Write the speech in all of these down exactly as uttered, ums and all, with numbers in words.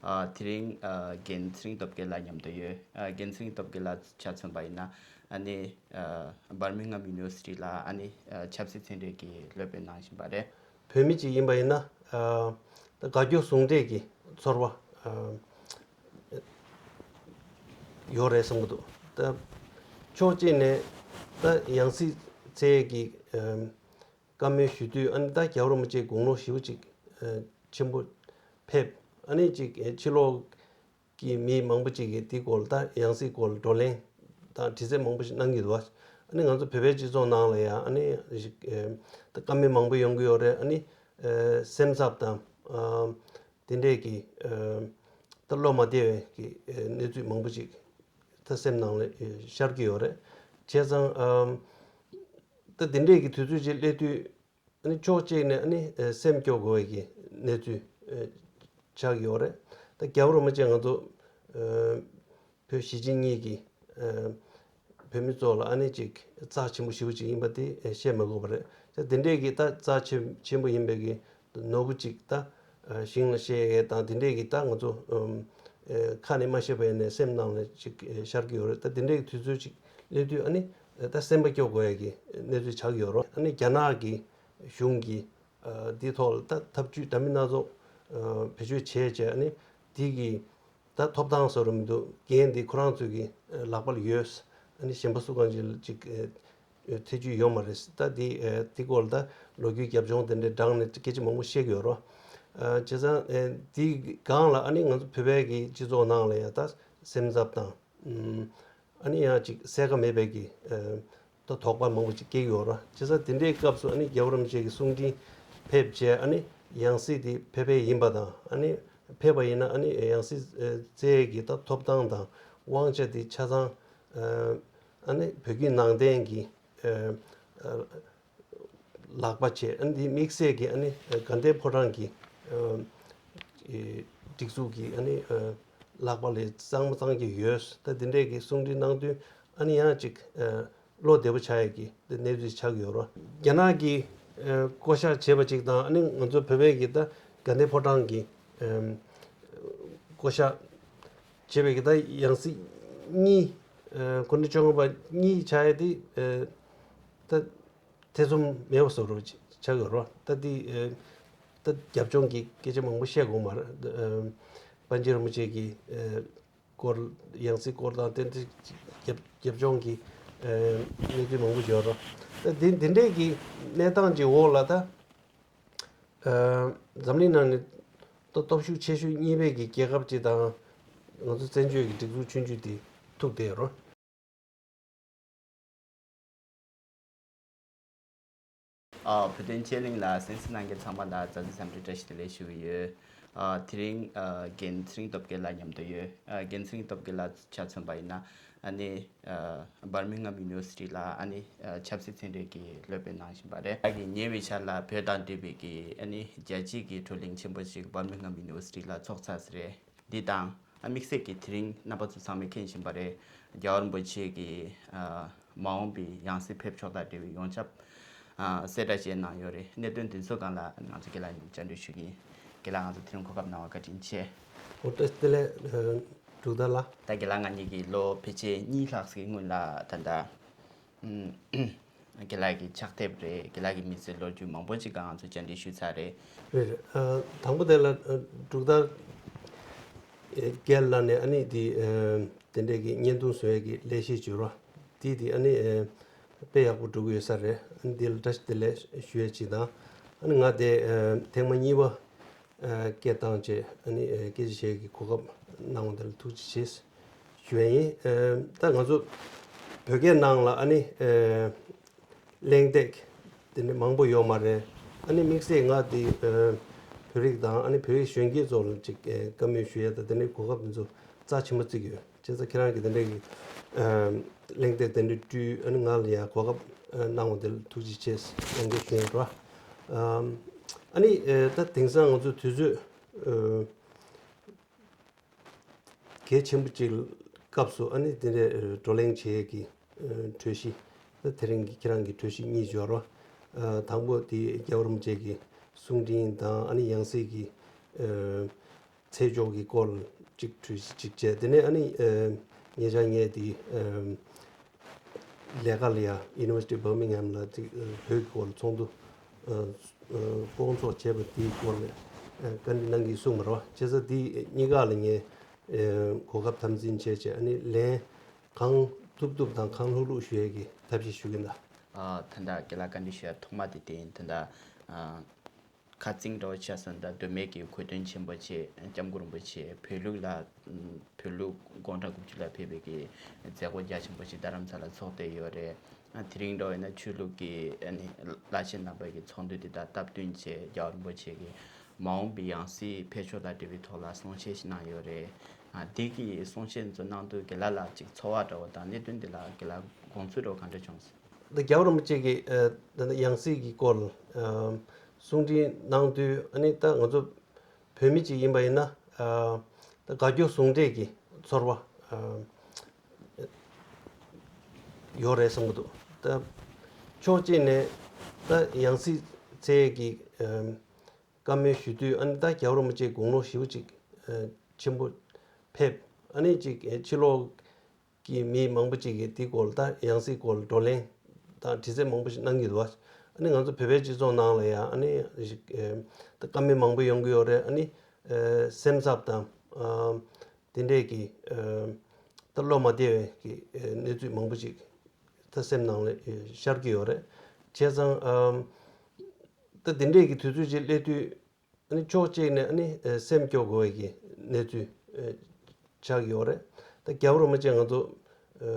ཨ། དེ་རིང་ཨ་རྒན་ཚེ་རིང་སྟོབས་རྒྱལ་ལགས་མཉམ་དུ་ཡོད། ཨ། རྒན་ཚེ་རིང་སྟོབས་རྒྱལ་ལགས་ཆ་མཚོན་པ་ཡིན་ན་ཨ་ནི་ཨ་Birmingham University ལ་ཨ་ནི་ཨ་ཆབ་སྲིད་ཚན་རིག་གི་སློབ་དཔོན་གནང་བཞིན་པ་རེད། བོད་མི་ཅིག་ཡིན་པ་ཡིན་ན་ཨ་ད་དགའ་སྐྱོ་ཟུང་འབྲེལ་གྱི་ཚོར་བ་ཨ་ཡོད་རེད་བསམ་གྱི་འདུག་ད་ཕྱོགས་གཅིག་ནས་ད་ཡང་སྲིད་བཙལ་ཡས་ཀྱི་ཨ་བཀའ་མོལ་ཞུ་དུས། ཨ་ནི་ད་རྒྱལ་བ་རིན་པོ་ཆེའི་དགུང་ལོ་ཞེ་པོ་ཅིག་ཨ་ཆེན་པོ་ཕེབས། ཨ་ནི་ཅིག་ཨ་ཕྱི་ལོགས་ཀྱི་མི་མང་པོ་ཅིག་གིས་འདི་སྐོར་ད་ཡང་སྲིད་སྐོར་བགྲོ་གླེང་དང་དྲི་རྩད་མང་པོ་ཞིག་གནང་གི་འདུག་ཨ་ནི་ང་ཚོ་བོད་པའི་སྤྱི་ཚོགས་ནང་ལ་ཡང་ཨ་ནི་ཞིག་ཨ་ད་བཀའ་མོལ་མང་པོ་ཡོང་གི་ཡོད་རེད། ཨ་ནི་ཨ་སེམས་འཚབ་དང་ཨ་དེ་འདྲས་ཀྱི་ཨ་ད་བློ་མ་བདེ་བའི་གི་ཨ་གནས་ཚུལ་མང་པོ་ཅིག་ད་སེམས་ནང་ལ་ཨ་ཤར་གྱི་ཡོད་རེད། བྱས་ཙང་ཨ་ད་དེ་འདྲས་ཀྱི་དུས་ཚོད་ཅིག་སླེབས་དུས། ཨ་ནི་ཕྱོགས་གཅིག་ནས་ཨ་ནི་ཨ་སེམས་སྐྱོ་དགོས་ཀྱི་གནས་ཚུལ་ཨ་ཆགས་ཡོད་རེད། ད་རྒྱལ་བ་རིན་པོ་ཆེ་ང་ཚོ་ཨ་བོད་གཞིས་བྱེས་གཉིས་ཀྱི་ཨ་བོད་མི་ཚོ་ལ་ཨ་ནི་ཅིག་རྩ་ཆེན་པོ་ཞེ་པོ་ཅིག་ཡིན་པ་དེ་ཨ་བཤད་མི་དགོས་པ་རེད། ད་དེ་འདྲས་ཀྱི་ད་རྩ་ཆེ་ཆེན་པོ་ཡིན་པའི་གི་ནོར་བུ་ཅིག་ད་ཨ་ཞིང་ལ་བཤད་ཡས་དང་དེ་འདྲས་ཀྱི་ད་ང་ཚོ་ཨ་ཁ་ནས་མ་བཤད་པ་ཡིན་ནའི་སེམས་ནང་ལ་ཅིག་ཨ་ཤར་གྱི་ཡོད་རེད། ད་དེ་འདྲས་ཀྱི་དུས་ཚོད་ཅིག་སླེབས་དུས། ཨ་ནི་ད་སེམས་པ་སྐྱོ་དགོས་ཡ་གི་གནས་ཚུལ་ཆགས་ཡོད་རེད། ཨ་ནི་རྒྱ་ནག་གི་གཞུང་གིས་ཨ་འདི་ཐོག་ལ་ད་ཐབས་ཇུས་འདྲ་མིན་སྣ་ཚོགས་ཨ་བེད་སྤྱོད་བྱས་བྱས། ཨ་ནི་འདི་གི་ད་ཐོབ་ཐང་བཟོ་རུ་མི་འདུག་འགན་འདི་ཁོ་རང་ཚོའི་གི་ལག་པ་ལ་ཡོད། ཨ་ནི་གཞན་པ་སུ་གང་ཅིག་ལ་ཅིག་ཨ་ཐེ་ཇུས་ཡོད་མ་རེད། ད་འདི་ཨ་འདི་སྐོར་ལ་ད་ལོ་རྒྱུས་རྒྱབ་ལྗོངས་དེ་འདྲའི་སྦྲགས་ནས་སྐད་ཆ་མང་པོ་བཤད་ཀྱི་ཡོད་རེད། ཨ་བྱས་ཙང་ཨ་འདི་སྒང་ལ་ཨ་ནི་ང་ཚོ་བོད་པའི་གི་སྤྱི་ཚོགས་ནང་ལ་ཡང་ད་སེམས་འཚབ་དང་། ཨ་ནི་ཡང་ཅིག་གསལ་ཁ་མེད་པའི་གི་ཨ་ད་དོགས་པ་མང་པོ་ཅིག་སྐྱེ་གི་ཡོད་རེད། བྱས་ཙང་དེ་འདྲའི་སྐབས་སུ་ཨ་ནི་རྒྱལ་བ་རིན་པོ་ཆེ་གི་གསུང་འཕྲིན་ཕེབས་བྱས། ཨ་ནི་ཡང་སྲིད་དེ་ཕེབས་ཕེབས་ཡིན་པ་དང་། ཨ་ནི་ཕེབས་པ་ཡིན་ན་ཨ་ནི་ཡང་སྲིད་ཨ་བཙལ་ཡས་ཀྱི་ད་ཐོབ་ཐང་དང་དབང་ཆ་དེ་ཆ་ཚང་ཨ་ཨ་ནི་བོད་བརྒྱུད་ནང་བསྟན་གྱི་ཨ་ཨ་ལག་པ་བྱས། ཨ་ནི་འདི་དམིགས་བསལ་གྱི་ཨ་ནི་དགའ་ལྡན་ཕོ་བྲང་གི་ཨ་ཨེ་སྒྲིག་འཛུགས་ཀྱི་ཨ་ནི་ཨ་ལག་པ་ལ་གཙང་མ་གཙང་གི་ཡོད། ད་འདི་འདྲས་ཀྱི་གསུང་འཕྲིན་གནང་དུས་ཨ་ནི་ཡང་ཅིག་ཨ་བློ་བདེ་པོ་ཆགས་ཡས་ཀྱི་དེ་གནས་ཚུལ་ཆགས་ཡོད་རེད། རྒྱ་ནག་གི་ཨ་བསྐོ་བཞག་བྱས་པ་ཅིག་དང་། ཨ་ནི་ང་ཚོ་བོད་པའི་གི་ད་དགའ་ལྡན་ཕོ་བྲང་གི་ཨ་བསྐོ་བཞག་བྱས་པའི་གི་ད་ཡང་སྲིད་གཉིས། ཨ་འཁོར་འདས་བཅོ་ལྔ་པ་གཉིས་ཆགས་ཡས་དེ་ཨ་ད་ཐེ་ཚོམ་མེད་པ་བཟོ་འདྲ་ཆགས་ཡོད་རེད། ད་འདི་ཨ་ད་རྒྱབ་ལྗོངས་ཀྱི་སྐད་ཆ་མང་པོ་བཤད་དགོས་མ་རེད། ཨ་པཎ་ཆེན་རིན་པོ་ཆེ་གི་ཨ་སྐོར། ཡང་སྲིད་སྐོར་དང་། དེ་འདི་རྒྱབ་རྒྱབ་ལྗོངས་ཀྱི་ཨ་གནས་ཚུལ་མང་པོ་ཡོད་རེད། ད་འདི་འདི་འདྲས་ཀྱི་གནས་སྟངས་ཀྱི་འོག་ལ་ད་ཨ་འཛམ་གླིང་ནང་ནས་ད་སྟོབས་ཤུགས་ཆེ་ཤོས་གཉིས་པའི་གི་རྒྱལ་ཁབ་ཅིག་དང་ང་ཚོ་བཙན་བྱོལ་གྱི་སྒྲིག་འཛུགས་ཆུང་ཆུང་དེ་ཐུག་བསྡད་ཡོད་རེད། ཨ། བོད་དོན་ཆེད་གླེང་ལ་གསན་གཟིགས་གནང་མཁན་ཚང་མ་ལ་མཛའ་བརྩེའི་འཚམས་འདྲི་བཀྲ་ཤིས་བདེ་ལེགས་ཞུ་གི་ཡོད། ཨ། དེ་རིང་ཨ་རྒན་ཚེ་རིང་སྟོབས་རྒྱལ་ལགས་མཉམ་དུ་ཡོད། ཨ། རྒན་ཚེ་རིང་སྟོབས་རྒྱལ་ལགས་ཆ་མཚོན་པ་ཡིན་ན་ཨ་ནི་ཨ་Birmingham University ལ་ཨ་ནི་ཨ་ཆབ་སྲིད་ཚན་རིག་གི་སློབ་དཔོན་གནང་བཞིན་པ་རེད། ད་གི་ཉེ་བའི་ཆར་ལ་བོད་དང་འབྲེལ་བའི་གི་ཨ་ནི་རྒྱལ་སྤྱིའི་གི་བགྲོ་གླེང་ཆེན་པོ་ཞིག་Birmingham University ལ་ཚོགས་ཚར་ས་རེད། འདི་དང་ཨ་དམིགས་བསལ་གྱི་དེ་རིང་རྣམ་པ་ཚོ་ཚང་མས་མཁྱེན་བཞིན་པ་རེད། རྒྱལ་བ་རིན་པོ་ཆེ་གི་ཨ་མ་འོངས་པའི་ཡང་སྲིད་ཕེབས་ཕྱོགས་དང་འབྲེལ་བའི་ཡོངས་ཁྱབ་ཨ་གསལ་བསྒྲགས་བྱས་གནང་ཡོད་རེད། གནད་དོན་འདི་ཚོ་སྒང་ལ་ང་ཚོ་རྒན་ལགས་ནས་བཅར་འདྲི་ཞུ་གི་ཡིན། རྒན་ལགས་ང་ཚོ་དེ་རིང་གོ་སྐབས་གནང་བར་བཀའ་དྲིན་ཆེ། ཨོ་བཀྲ་ཤིས་བདེ་ལེགས་འབྲུག་རྡར་ལགས། ད་རྒན་ལགས་ང་གཉིས་ཀྱིས་ལོ་ཕལ་ཆེར་གཉིས་ལྷག་ཙམ་གྱི་སྔོན་ལ་ད་ལྟ་ཨུམ། རྒན་ལགས་ཀྱི་ཕྱག་དེབ་རེད། རྒན་ལགས་ཀྱི་མི་ཚེའི་ལོ་རྒྱུས་མང་པོ་ཅིག་སྒང་ང་ཚོ་བཅར་འདྲི་ཞུས་ཚར་རེད། རེད་རེད། ཨ་དང་པོ་དེ་ལ་ཨ་འབྲུག་རྡར་རྒན་ལགས་ནས་ཨ་ནི་དེ་ཨ་དེ་འདྲས་ཀྱི་བརྙན་ཐུང་བཟོ་ཡས་ཀྱི་ལས་གཞི་བྱུང་རོགས། དེ་དེ་ཨ་ནི་ཨ་དཔེ་ཡག་པོ་འགྲོ་གི་ཡོད་ས་རེད། ཨ་ནི་དེ་ལ་བཀྲ་ཤིས་བདེ་ལེགས་ཞུ་ཡས་ཅིག་དང་། ཨ་ནི་ང་དེ་ཨ་ཐེངས་མ་གཉིས་པ་ཨ་སྐད་བཏང་བྱས་ཨ་ནི་ཨ་སྐད་ཆ་བཤད་ཀྱི་གོ་སྐབས་གནང་བ་དེ་ལ་ཐུགས་རྗེ་ཆེ་ཞུ་ཡ་ཡིན། ཨ་ད་ང་ཚོ་བོད་སྐད་ནང་ལ་ཨ་ནི་ཨ་གླེང་སྟེགས་དེ་འདྲ་མང་པོ་ཡོད་མ་རེད། ཨ་ནི་དམིགས་བསལ་ང་དེ་ཨ་བོད་རིགས་དང་ཨ་ནི་བོད་རིགས་གཞོན་སྐྱེས་ཚོ་ལ་ཅིག་ཨ་བཀའ་མོལ་ཞུ་ཡ་དང་དེ་འདྲའི་གོ་སྐབས་དེ་ཚོ་རྩ་ཆེན་པོ་བརྩི་གི་ཡོད། བྱས་ཙང་ཁྱེད་རང་གིས་དེ་འདྲའི་གི་ཨ་གླེང་སྟེགས་དེ་འདྲ་བསྐྲུན། ཨ་ནི་ང་ལ་ཡང་གོ་སྐབས་ཨ་གནང་བ་དེ་ལ་ཐུགས་རྗེ་ཆེ་ལན་འདེབས་ཞུ་ཡིན་རོ། ཨ་ཨ་ནི་ཨ་ད་དེང་སང་ང་ཚོ་དུས་ཚོད་ཨ་གལ་ཆེན་པོ་ཅིག་སྐབས་སུ་ཨ་ནི་དེ་འདྲའི་ཨ་བགྲོ་གླེང་བྱེད་ཡས་ཀྱི་ཨ་གྲོས་གཞི། ད་དེ་རིང་གི་ཁྱེད་རང་གི་གྲོས་གཞི་གཉིས་འབྱོར་བ། ཨ་དང་པོ་དེ་རྒྱལ་བ་རིན་པོ་ཆེ་གི་གསུང་འཕྲིན་དང་། ཨ་ནི་ཡང་སྲིད་ཀྱི་ཨ་ ཚེ་སྐྱོང་གི་སྐོར་ཅིག་གྲོས་གཞི་ཅིག་བྱས། དེ་ནས་ཨ་ནི་ཨ་ཉེ་ཆར་ངས་དེ་ཨ་ལས་ཀ་ལ་ཡ་University Birmingham ལ་དེ་ཨ་བོད་ཀྱི་སྐོར་ལ་ཚོགས་འདུ་ཨ་ཨ་སྐོང་ཚོགས་བྱས་པ་དེའི་སྐོར་ལ་ཨ་བཀའ་འདྲི་གནང་གི་གསུངས་པ་རེད་བ། བྱས་ཙང་དེ་གཉིས་ཀ་ལ་ངས་ཨ་གོ་སྐབས་དམ་འཛིན་བྱས་བྱས། ཨ་ནི་ལན་གང་ཐུབ་ཐུབ་དང་གང་ལྷུག་ལྷུག་ཞུ་ཡས་ཀྱི་ཐབས་ཤེས་ཞུ་གི་ཡིན་ད། ཨ་ད་ལྟ་རྒན་ལགས་བཀའ་འདྲི་ཞུ་ཡ་ཐོག་མ་དེ་དེ་ཡིན། ད་ལྟ་ཨ་ཁ་རྩང་འདྲ་བོ་ཆགས་སོང་། ད་མདོ་སྨད་ཀྱི་གོ་སྟོན་ཆེན་པོ་ཆེ་སྐྱབས་མགོན་རིན་པོ་ཆེ་བོད་ལུགས་ལ་བོད་ལུགས་དགུང་གྲངས་དགུ་བཅུ་ལ་ཕེབས་པའི་གི་མཛད་སྒོ་རྒྱ་ཆེན་པོ་ཞིག་རྡ་རམ་ས་ལ་ཚོགས་བསྡད་ཡོད་རེད། ཨ་དེ་རིང་འདྲ་བོ་ཡིན་ན་ཆོས་ལུགས་ཀྱི་ཨ་ནི་བླ་ཆེན་རྣམ་པ་གི་ཚོགས་འདུ་དེ་དག་སྟབས་བསྟུན་བྱས་རྒྱལ་བ་རིན་པོ་ཆེ་གི་མ་འོངས་པའི་ཡང་སྲིད་ཕེབས་ཕྱོགས་ལ་འབྲེལ་བའི་ཐོག་ལ་གསུང་བཤད་ཞིག་གནང་ཡོད་རེད། ཨ་འདི་གི་གསུང་བཤད་ཚོ་གནང་དུས་རྒན་ལགས་ལ་ཅིག་ཚོར་བ་འདྲ་བོ་དང་གནད་དོན་འདི་ལ་རྒན་ལགས་དགོངས་ཚུལ་འདྲ་བོ་ག་འདྲ་བྱུང་སོང་། ད་རྒྱལ་བ་རིན་པོ་ཆེ་གིས་ཨ་ད་ལྟ་ཡང་སྲིད་ཀྱི་སྐོར་ཨ་གསུང་འཕྲིན་གནང་དུས། ཨ་ནི་ད་ང་ཚོ་བོད་མི་ཅིག་ཡིན་པ་ཡིན་ན་ཨ་ད་དགའ་སྐྱོ་ཟུང་འབྲེལ་གྱི་ཚོར་བ་ཨ་ཡོད་རེད་བསམ་གྱི་འདུག་ད་ཕྱོགས་གཅིག་ནས་ད་ཡང་སྲིད་བཙལ་གྱི་ཨ་བཀའ་མོལ་ཞུ་དུས། ཨ་ནི་ད་རྒྱལ་བ་རིན་པོ་ཆེ་དགུང་ལོ་ཞེ་པོ་ཅིག་ཨ་ཆེན་པོ་ཕེབས། ཨ་ནི་ཅིག་ཨ་ཕྱི་ལོགས་ཀྱི་མི་མང་པོ་ཅིག་གིས་འདི་སྐོར་ལ་ད་ཡང་སྲིད་སྐོར་ལ་བགྲོ་གླེང་དང་དྲི་རྩད་མང་པོ་ཞིག་གནང་གི་འདུག་ཨ་ནི་ང་ཚོ་བོད་པའི་སྤྱི་ཚོགས་ནང་ལ་ཡང་ཨ་ནི་ཞིག་ཨེ་ད་བཀའ་མོལ་མང་པོ་ཡོང་གི་ཡོད་རེད། ཨ་ནི་ཨེ་སེམས་འཚབ་དང་ཨ་དེ་འདྲས་ཀྱི་ཨེ་ད་བློ་མ་བདེ་བའི་གི་ཨེ་གནས་ཚུལ་མང་པོ་ཅིག་ད་སེམས་ནང་ལ་ཨེ་ཤར་གྱི་ཡོད་རེད། བྱས་ཙང་ཨ་ད་དེ་འདྲས་ཀྱི་དུས་ཚོད་ཅིག་སླེབས་དུས། ཨ་ནི་ཕྱོགས་གཅིག་ནས་ཨ་ནི་ཨ་སེམས་སྐྱོ་དགོས་ཀྱི་གནས་ཚུལ་ཨ་ཆགས་ཡོད་རེད། ད་རྒྱལ་བ་རིན་པོ་ཆེ་ང་ཚོ་ཨ་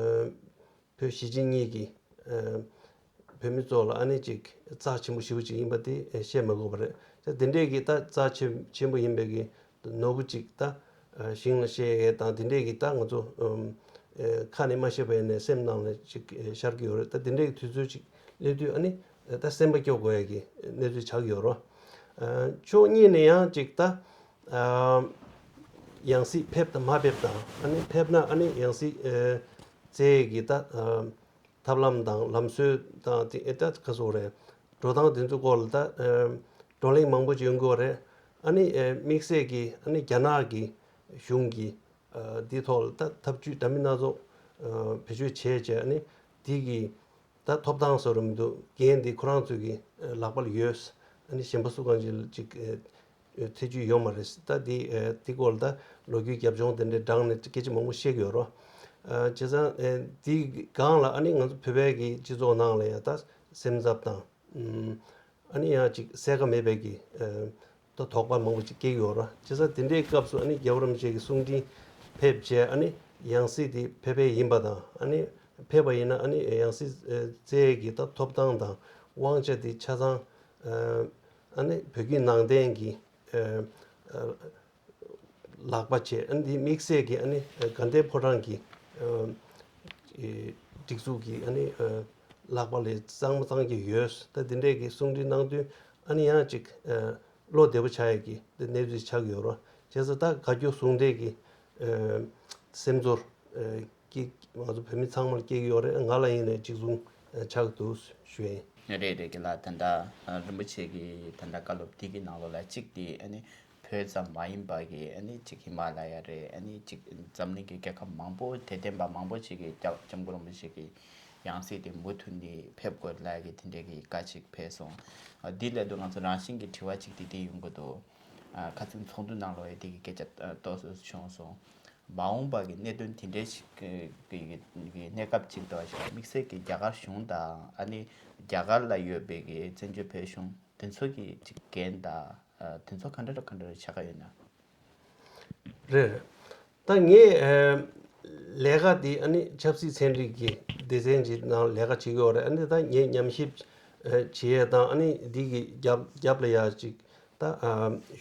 བོད་གཞིས་བྱེས་གཉིས་ཀྱི་ཨ་བོད་མི་ཚོ་ལ་ཨ་ནི་ཅིག་རྩ་ཆེན་པོ་ཞེ་པོ་ཅིག་ཡིན་པ་དེ་ཨ་བཤད་མ་དགོས་པ་རེད། ད་དེ་འདྲས་ཀྱི་ད་རྩ་ཆེ་ཆེན་པོ་ཡིན་པའི་གི་ནོར་བུ་ཅིག་ད་ཨ་ཞིང་ལ་བཤད་ཡས་དང་། དེ་འདྲས་ཀྱི་ད་ང་ཚོ་ཨ་ཁ་ནས་མ་བཤད་པ་ཡིན་ནའི་སེམས་ནང་ལ་ཅིག་ཨ་ཤར་གྱི་ཡོད་རེད། ད་དེ་འདྲས་ཀྱི་དུས་ཚོད་ཅིག་སླེབས་དུས། ཨ་ནི་ད་སེམས་པ་སྐྱོ་དགོས་ཡ་གི་གནས་ཚུལ་ཆགས་ཡོད་རེད། ཨ་ཕྱོགས་གཉིས་ནས་ཡང་ཅིག་ད་ཨ་ཡང་སྲིད་ཕེབས་དང་མ་ཕེབས་དང་། ཨ་ནི་ཕེབས་ན་ཨ་ནི་ཡང་སྲིད་ཨ་བཙལ་གྱི་ད་ཨ་ཐབས་ལམ་དང་ལམ་སྲོལ་དང་དེ་ཨེ་ད་ག་སོགས་རེད། འགྲོ་སྟངས་དེ་ཚོའི་སྐོར་ལ་ད་ཨ་བགྲོ་གླེང་མང་པོ་ཅིག་ཡོང་གི་ཡོད་རེད། ཨ་ནི་ཨ་དམིགས་བསལ་གྱི་ཨ་ནི་རྒྱ་ནག་གི་གཞུང་གི་ཨ་འདི་ཐོག་ལ་ད་ཐབས་ཇུས་འདྲ་མིན་སྣ་ཚོགས་ཨ་བེད་སྤྱོད་བྱས་བྱས། ཨ་ནི་འདི་གི་ད་ཐོབ་ཐང་བཟོ་རུ་མི་འདུག་འགན་འདི་ཁོ་རང་ཚོའི་གི་ལག་པ་ལ་ཡོད། ཨ་ནི་གཞན་པ་སུ་གང་ཅིག་ལ་ཅིག་ཨེ་ཐེ་ཇུས་ཡོད་མ་རེད། ད་འདི་ཨེ་འདི་སྐོར་ལ་ད་ལོ་རྒྱུས་རྒྱབ་ལྗོངས་དེ་འདྲའི་སྦྲགས་ནས་སྐད་ཆ་མང་པོ་བཤད་ཀྱི་ཡོད་རེད། ཨ་བྱས་ཙང་ཨེ་འདི་སྒང་ལ་ཨ་ནི་ང་ཚོ་བོད་པའི་གི་སྤྱི་ཚོགས་ནང་ལ་ཡང་ད་སེམས་འཚབ་དང་ཨ་ནི་ཡང་ཅིག་གསལ་ཁ་མེད་པའི་གི་ཨེ་ད་དོགས་པ་མང་པོ་ཅིག་སྐྱེ་གི་ཡོད་རེད། བྱས་ཙང་དེ་འདྲའི་སྐབས་སུ་ཨ་ནི་རྒྱལ་བ་རིན་པོ་ཆེ་གི་གསུང་འཕྲིན་ཕེབས་བྱས། ཨ་ནི་ཡང་སྲིད་དེ་ཕེབས་པའི་ཡིན་པ་དང་། ཨ་ནི་ཕེབས་པ་ཡིན་ན་ཨ་ནི་ཡང་སྲིད་ཨེ་བཙལ་གྱི་ད་ཐོབ་ཐང་དང་དབང་ཆ་དེ་ཆ་ཚང་ཨ་ནི་བོད་བརྒྱུད་ནང་བསྟན་གྱི་ཨ་ཨ་ལག་པ་བྱས། ཨ་ནི་དེ་དམིགས་བསལ་གྱི་ཨ་ནི་དགའ་ལྡན་ཕོ་བྲང་གི་ཨ་སྒྲིག་འཛུགས་ཀྱི་ཨ་ནི་ཨ་ལག་པ་ལ་གཙང་མ་གཙང་གི་ཡོད། ད་དེ་འདྲས་ཀྱི་གསུང་འཕྲིན་གནང་དུས་ཨ་ནི་ཡང་ཅིག་ཨ་བློ་བདེ་པོ་ཆགས་ཡས་ཀྱི་དེ་གནས་ཚུལ་ཆགས་ཀྱི་ཡོད་རེད། བྱས་ཙང་ད་དགའ་སྐྱོ་ཟུང་འབྲེལ་གྱི་ཨ་སེམས་ཚོར་ཨ་སྐྱེ་ང་ཚོ་བོད་མི་ཚང་མར་སྐྱེ་གི་ཡོད་རེད། ང་ལ་ཡིན་ནའི་གཅིག་མཚུངས་ཨ་ཆགས་འདུག་ཞུ་ཡ་ཡིན། རེད་རེད། རྒན་ལགས་ད་ལྟ་ཨ་རིན་པོ་ཆེ་གི་ད་ལྟ་བཀའ་སློབ་འདི་གི་ནང་ལོགས་ལ་གཅིག་དེ་ཨ་ནི་བོད་ཙམ་མ་ཡིན་པ་གི་ཨ་ནི་གཅིག་ཧི་མ་ལ་ཡ་རེད། ཨ་ནི་གཅིག་འཛམ་གླིང་གི་རྒྱལ་ཁབ་མང་པོ་དད་ལྡན་པ་མང་པོ་ཞིག་གིས་སྐྱབས་སྐྱབས་མགོན་རིན་པོ་ཆེ་གི་ཡང་སྲིད་དེ་མུ་མཐུད་ནས་ཕེབས་དགོས་ལབ་ཀྱི་དེ་འདྲའི་གི་བཀའ་ཅིག་ཕེབས་སོང་། ཨ་འདི་སླེབས་དུས་ང་ཚོ་རང་བཞིན་གྱི་དྲི་བ་ཅིག་དེ་དེ་ཡོང་གི་འདུག་ཨ་ཁ་སང་ཚོགས་འདུ་ནང་ལོགས་ཡ་དེ་གི་སྐད་ཆ་ཨ་ཏོག་ཙམ་བྱུང་སོང་། མ་འོངས་པ་གི་གནད་དོན་དེ་འདྲའི་ཞིག་གི་གི་གནས་སྐབས་ཅིག་ཏུ་ཞིག་དམིགས་བསལ་གྱི་རྒྱ་གར་གཞུང་དང་ཨ་ནི་རྒྱ་གར་ལ་ཡོད་པའི་གི་བཙན་བྱོལ་བོད་གཞུང་དེ་ཚོ་གི་ཅིག་འགན་དང་ཨ་དེ་ཚོ་ག་འདྲ་རུ་ག་འདྲ་རུ་ཆགས་ཀྱི་ཡོད་ན། རེད། ད་ངས་ཨ་ལས་ཀ་འདི་ཨ་ནི་ཆབ་སྲིད་ཚན་རིག་གི་སྡེ་ཚན་གྱི་ནང་ལས་ཀ་བྱེད་ཀྱི་ཡོད་རེད། ཨ་ནི་ད་ངས་ཉམས་ཞིབ་ཨ་བྱེད་ཡས་དང་། ཨ་ནི་འདི་གི་རྒྱབ་རྒྱབ་ལ་ཡ་ཅིག་ད་ཨ་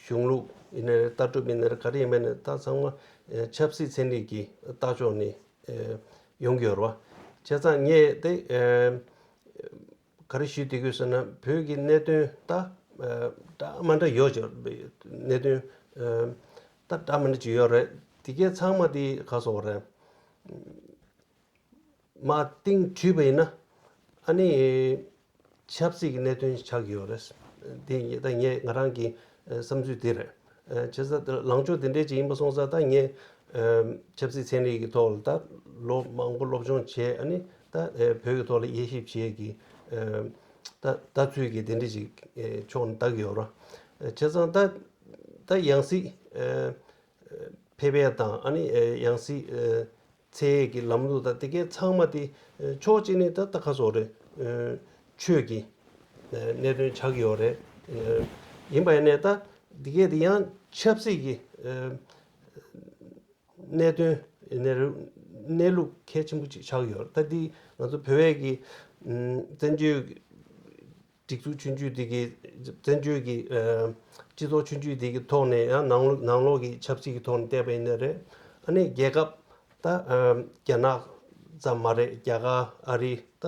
གཞུང་ལུགས་ཡིན་ནའི་རེད། ལྟ་གྲུབ་ཡིན་ནའི་རེད། ག་རེ་ཡིན་པ་ནས་ད་ཚང་མ་ཨ་ཆབ་སྲིད་ཚན་རིག་གི་ལྟ་ཕྱོགས་ནས་ཨ་ཡོང་གི་ཡོད་རེད་བ། བྱས་ཙང་ངས་དེ་ཨ་ག་རེ་ཞུ་བསྡད་ཀྱི་ཡོད་ཟེར་ན། བོད་ཀྱི་གནད་དོན་ད་ཨ་འདྲ་མ་འདྲ་ཡོད་ཅིག་གནད་དོན་ཨ་ད་འདྲ་མ་འདྲ་ཅིག་ཡོད་རེད། དེ་གའི་ཚང་མ་དེ་ག་སོགས་རེད། མ་གཏིང་བྲུས་པ་ཡིན་ན་ཨ་ནི་ཆབ་སྲིད་ཀྱི་གནད་དོན་ཆགས་ཀྱི་ཡོད་རེད། དེ་ད་ངས་ང་རང་གི་བསམ་ཚུལ་དེ་རེད། བྱས་ཙང་ལངས་ཕྱོགས་དེ་འདྲས་ཅིག་ཡིན་པ་སོང་ཙང་ད་ངས་ཆབ་སྲིད་ཚན་རིག་གི་ཐོག་ལ་ད་ལོ་མང་པོ་སློབ་སྦྱོང་བྱས། ཨ་ནི་ད་བོད་ཀྱི་ཐོག་ལ་དབྱེ་ཞིབ་བྱེད་ཀྱི་ད་ལྟ་ཚུལ་གྱི་དེ་འདྲས་ཅིག་ཕྱོགས་ནས་ལྟ་གི་ཡོད་ར། བྱས་ཙང་ད་ད་ཡང་སྲིད་ཕེབས་ཡས་དང་ཨ་ནི་ཡང་སྲིད་འཚོལ་ཡས་ཀྱི་ལམ་ལུགས་དང་དེ་གའི་ཚང་མ་དེ་ཕྱོགས་གཅིག་ནས་ད་ལྟ་ཁ་སོགས་རེད། ཆོས་ཀྱི་གནད་དོན་ཆགས་ཀྱི་ཡོད་རེད། ཡིན་པ་ཡིན་ནའི་ད་དེ་གའི་དེ་ཡང་ཆབ་སྲིད་ཀྱི་གནད་དོན་ཡིན་ནའི་རེད། གནས་ལུགས་གལ་ཆེན་པོ་ཅིག་ཆགས་ཀྱི་ཡོད་རེད། ད་འདི་ང་ཚོ་བོད་པའི་གི་བཙན་བྱོལ་སྒྲིག་འཛུགས་ཆུང་ཆུང་དེ་གི་བཙན་བྱོལ་གྱི་སྤྱི་ཚོགས་ཆུང་ཆུང་དེ་གི་ཐོག་ནས་ཡང་ནང་ལོགས་ནང་ལོགས་ཀྱི་ཆབ་སྲིད་ཀྱི་ཐོག་ནས་བལྟས་པ་ཡིན་ན་རེད། ཨ་ནི་རྒྱལ་ཁབ་ད་རྒྱ་ནག་ཙམ་མ་རེད། རྒྱ་གར་ཨ་རི་ད་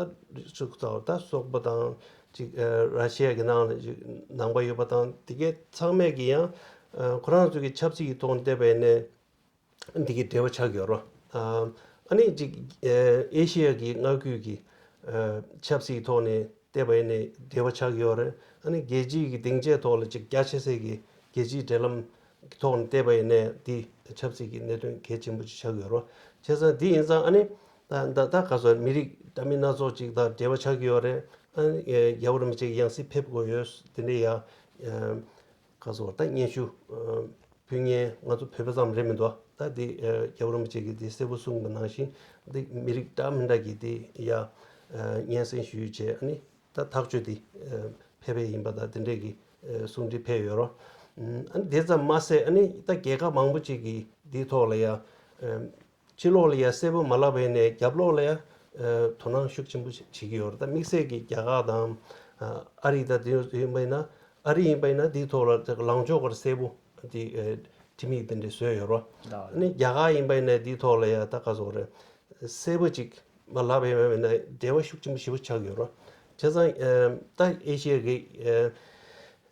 ཅིག་ད་སོག་པོ་དང་ཅིག་ར་ཤི་ཡ་གི་ནང་ནས་ཅིག་ནང་པ་ཡོད་པ་དང་དེ་གའི་ཚང་མས་ཀྱི་ཡང་ཁོ་རང་ཚོ་གི་ཆབ་སྲིད་ཀྱི་ཐོག་ནས་བལྟས་པ་ཡིན་ན། འདི་གི་འབྲེལ་བ་ཆགས་ཡོད་རོ། ཨ་ནི་ཅིག་ཨེ་ཤི་ཡ་གི་མངའ་ཁུལ་གྱི་ཆབ་སྲིད་ཐོག་ནས་བལྟས་པ་ཡིན་ནའི་འབྲེལ་བ་ཆགས་ཡོད་རེད། ཨ་ནི་རྒྱལ་སྤྱིའི་གི་སྡིངས་ཆའི་ཐོག་ལ་ཅིག་རྒྱ་ཆེ་སའི་གི་རྒྱལ་སྤྱིའི་འབྲེལ་ལམ་གྱི་ཐོག་ནས་བལྟས་པ་ཡིན་ནའི་འདི་ཆབ་སྲིད་ཀྱི་གནད་དོན་གལ་ཆེན་པོ་ཅིག་ཆགས་ཡོད་རོ། བྱས་ཙང་འདི་ཡིན་ཙང་ཨ་ནི་ད་ད་ད་ག་སོ་མི་རིགས་འདྲ་མིན་སྣ་ཚོགས་ཅིག་དང་འབྲེལ་བ་ཆགས་ཡོད་རེད། ཨ་ནི་རྒྱལ་བ་རིན་པོ་ཆེ་གི་ཡང་སྲིད་ཕེབས་དགོས་ཡོད་དེ་འདྲ་ཡ། ག་སོ་ད་སྙན་ཞུ་ཕུལ་མཁན་ང་ཚོ་བོད་པ་ཙམ་རེད་མི་འདུག་ད་འདི་རྒྱལ་བ་རིན་པོ་ཆེ་གིས་འདི་གསལ་པོ་གསུངས་པ་ནང་བཞིན་འདི་མི་རིགས་འདྲ་མི་འདྲ་གིས་འདི་ཡ་སྙན་སེང་ཞུས་བྱས། ཨ་ནི་ད་ཐག་གཅོད་འདི་ཕེབས་པའི་ཡིན་པ་དང་དེ་འདྲས་ཀྱི་གསུང་འདི་ཕེབས་ཡོད་རོ། ཨ་ནི་དེ་ཙམ་མ་ཟད་ཨ་ནི་ད་རྒྱལ་ཁབ་མང་པོ་ཅིག་གིས་འདིའི་ཐོག་ལ་ཡ། ཕྱི་ལོགས་ལ་ཡ་གསལ་པོ་མ་ལབ་པ་ཡིན་ནའི་རྒྱབ་ལོགས་ལ་ཡ་དོ་སྣང་ཤུགས་ཆེན་པོ་བྱེད་ཀྱི་ཡོད་རེད། ད་དམིགས་བསལ་གྱི་རྒྱ་གར་དང་ཨ་རི་དང་དེ་ཡིན་པ་ཡིན་ན་ཨ་རི་ཡིན་པ་ཡིན་ན་དེའི་ཐོག་ལ་ལངས་ཕྱོགས་ཀར་གསལ་པོ་དེ་ཁྲིམས་ཡིག་དེ་འདྲ་བཟོས་ཡོད་རོ། ཨ་ནི་རྒྱ་གར་ཡིན་པ་ཡིན་ནའི་དེའི་ཐོག་ལ་ཡ་ད་ག་སོག་རེད། གསལ་པོ་ཅིག་མ་ལབ་པ་ཡིན་ན་འབྲེལ་བ་ཤུགས་ཆེན་པོ་ཞེ་པོ་ཆགས་ཡོད་རོ། བྱས་ཙང་ད་ཨེ་ཤི་ཡ་གི་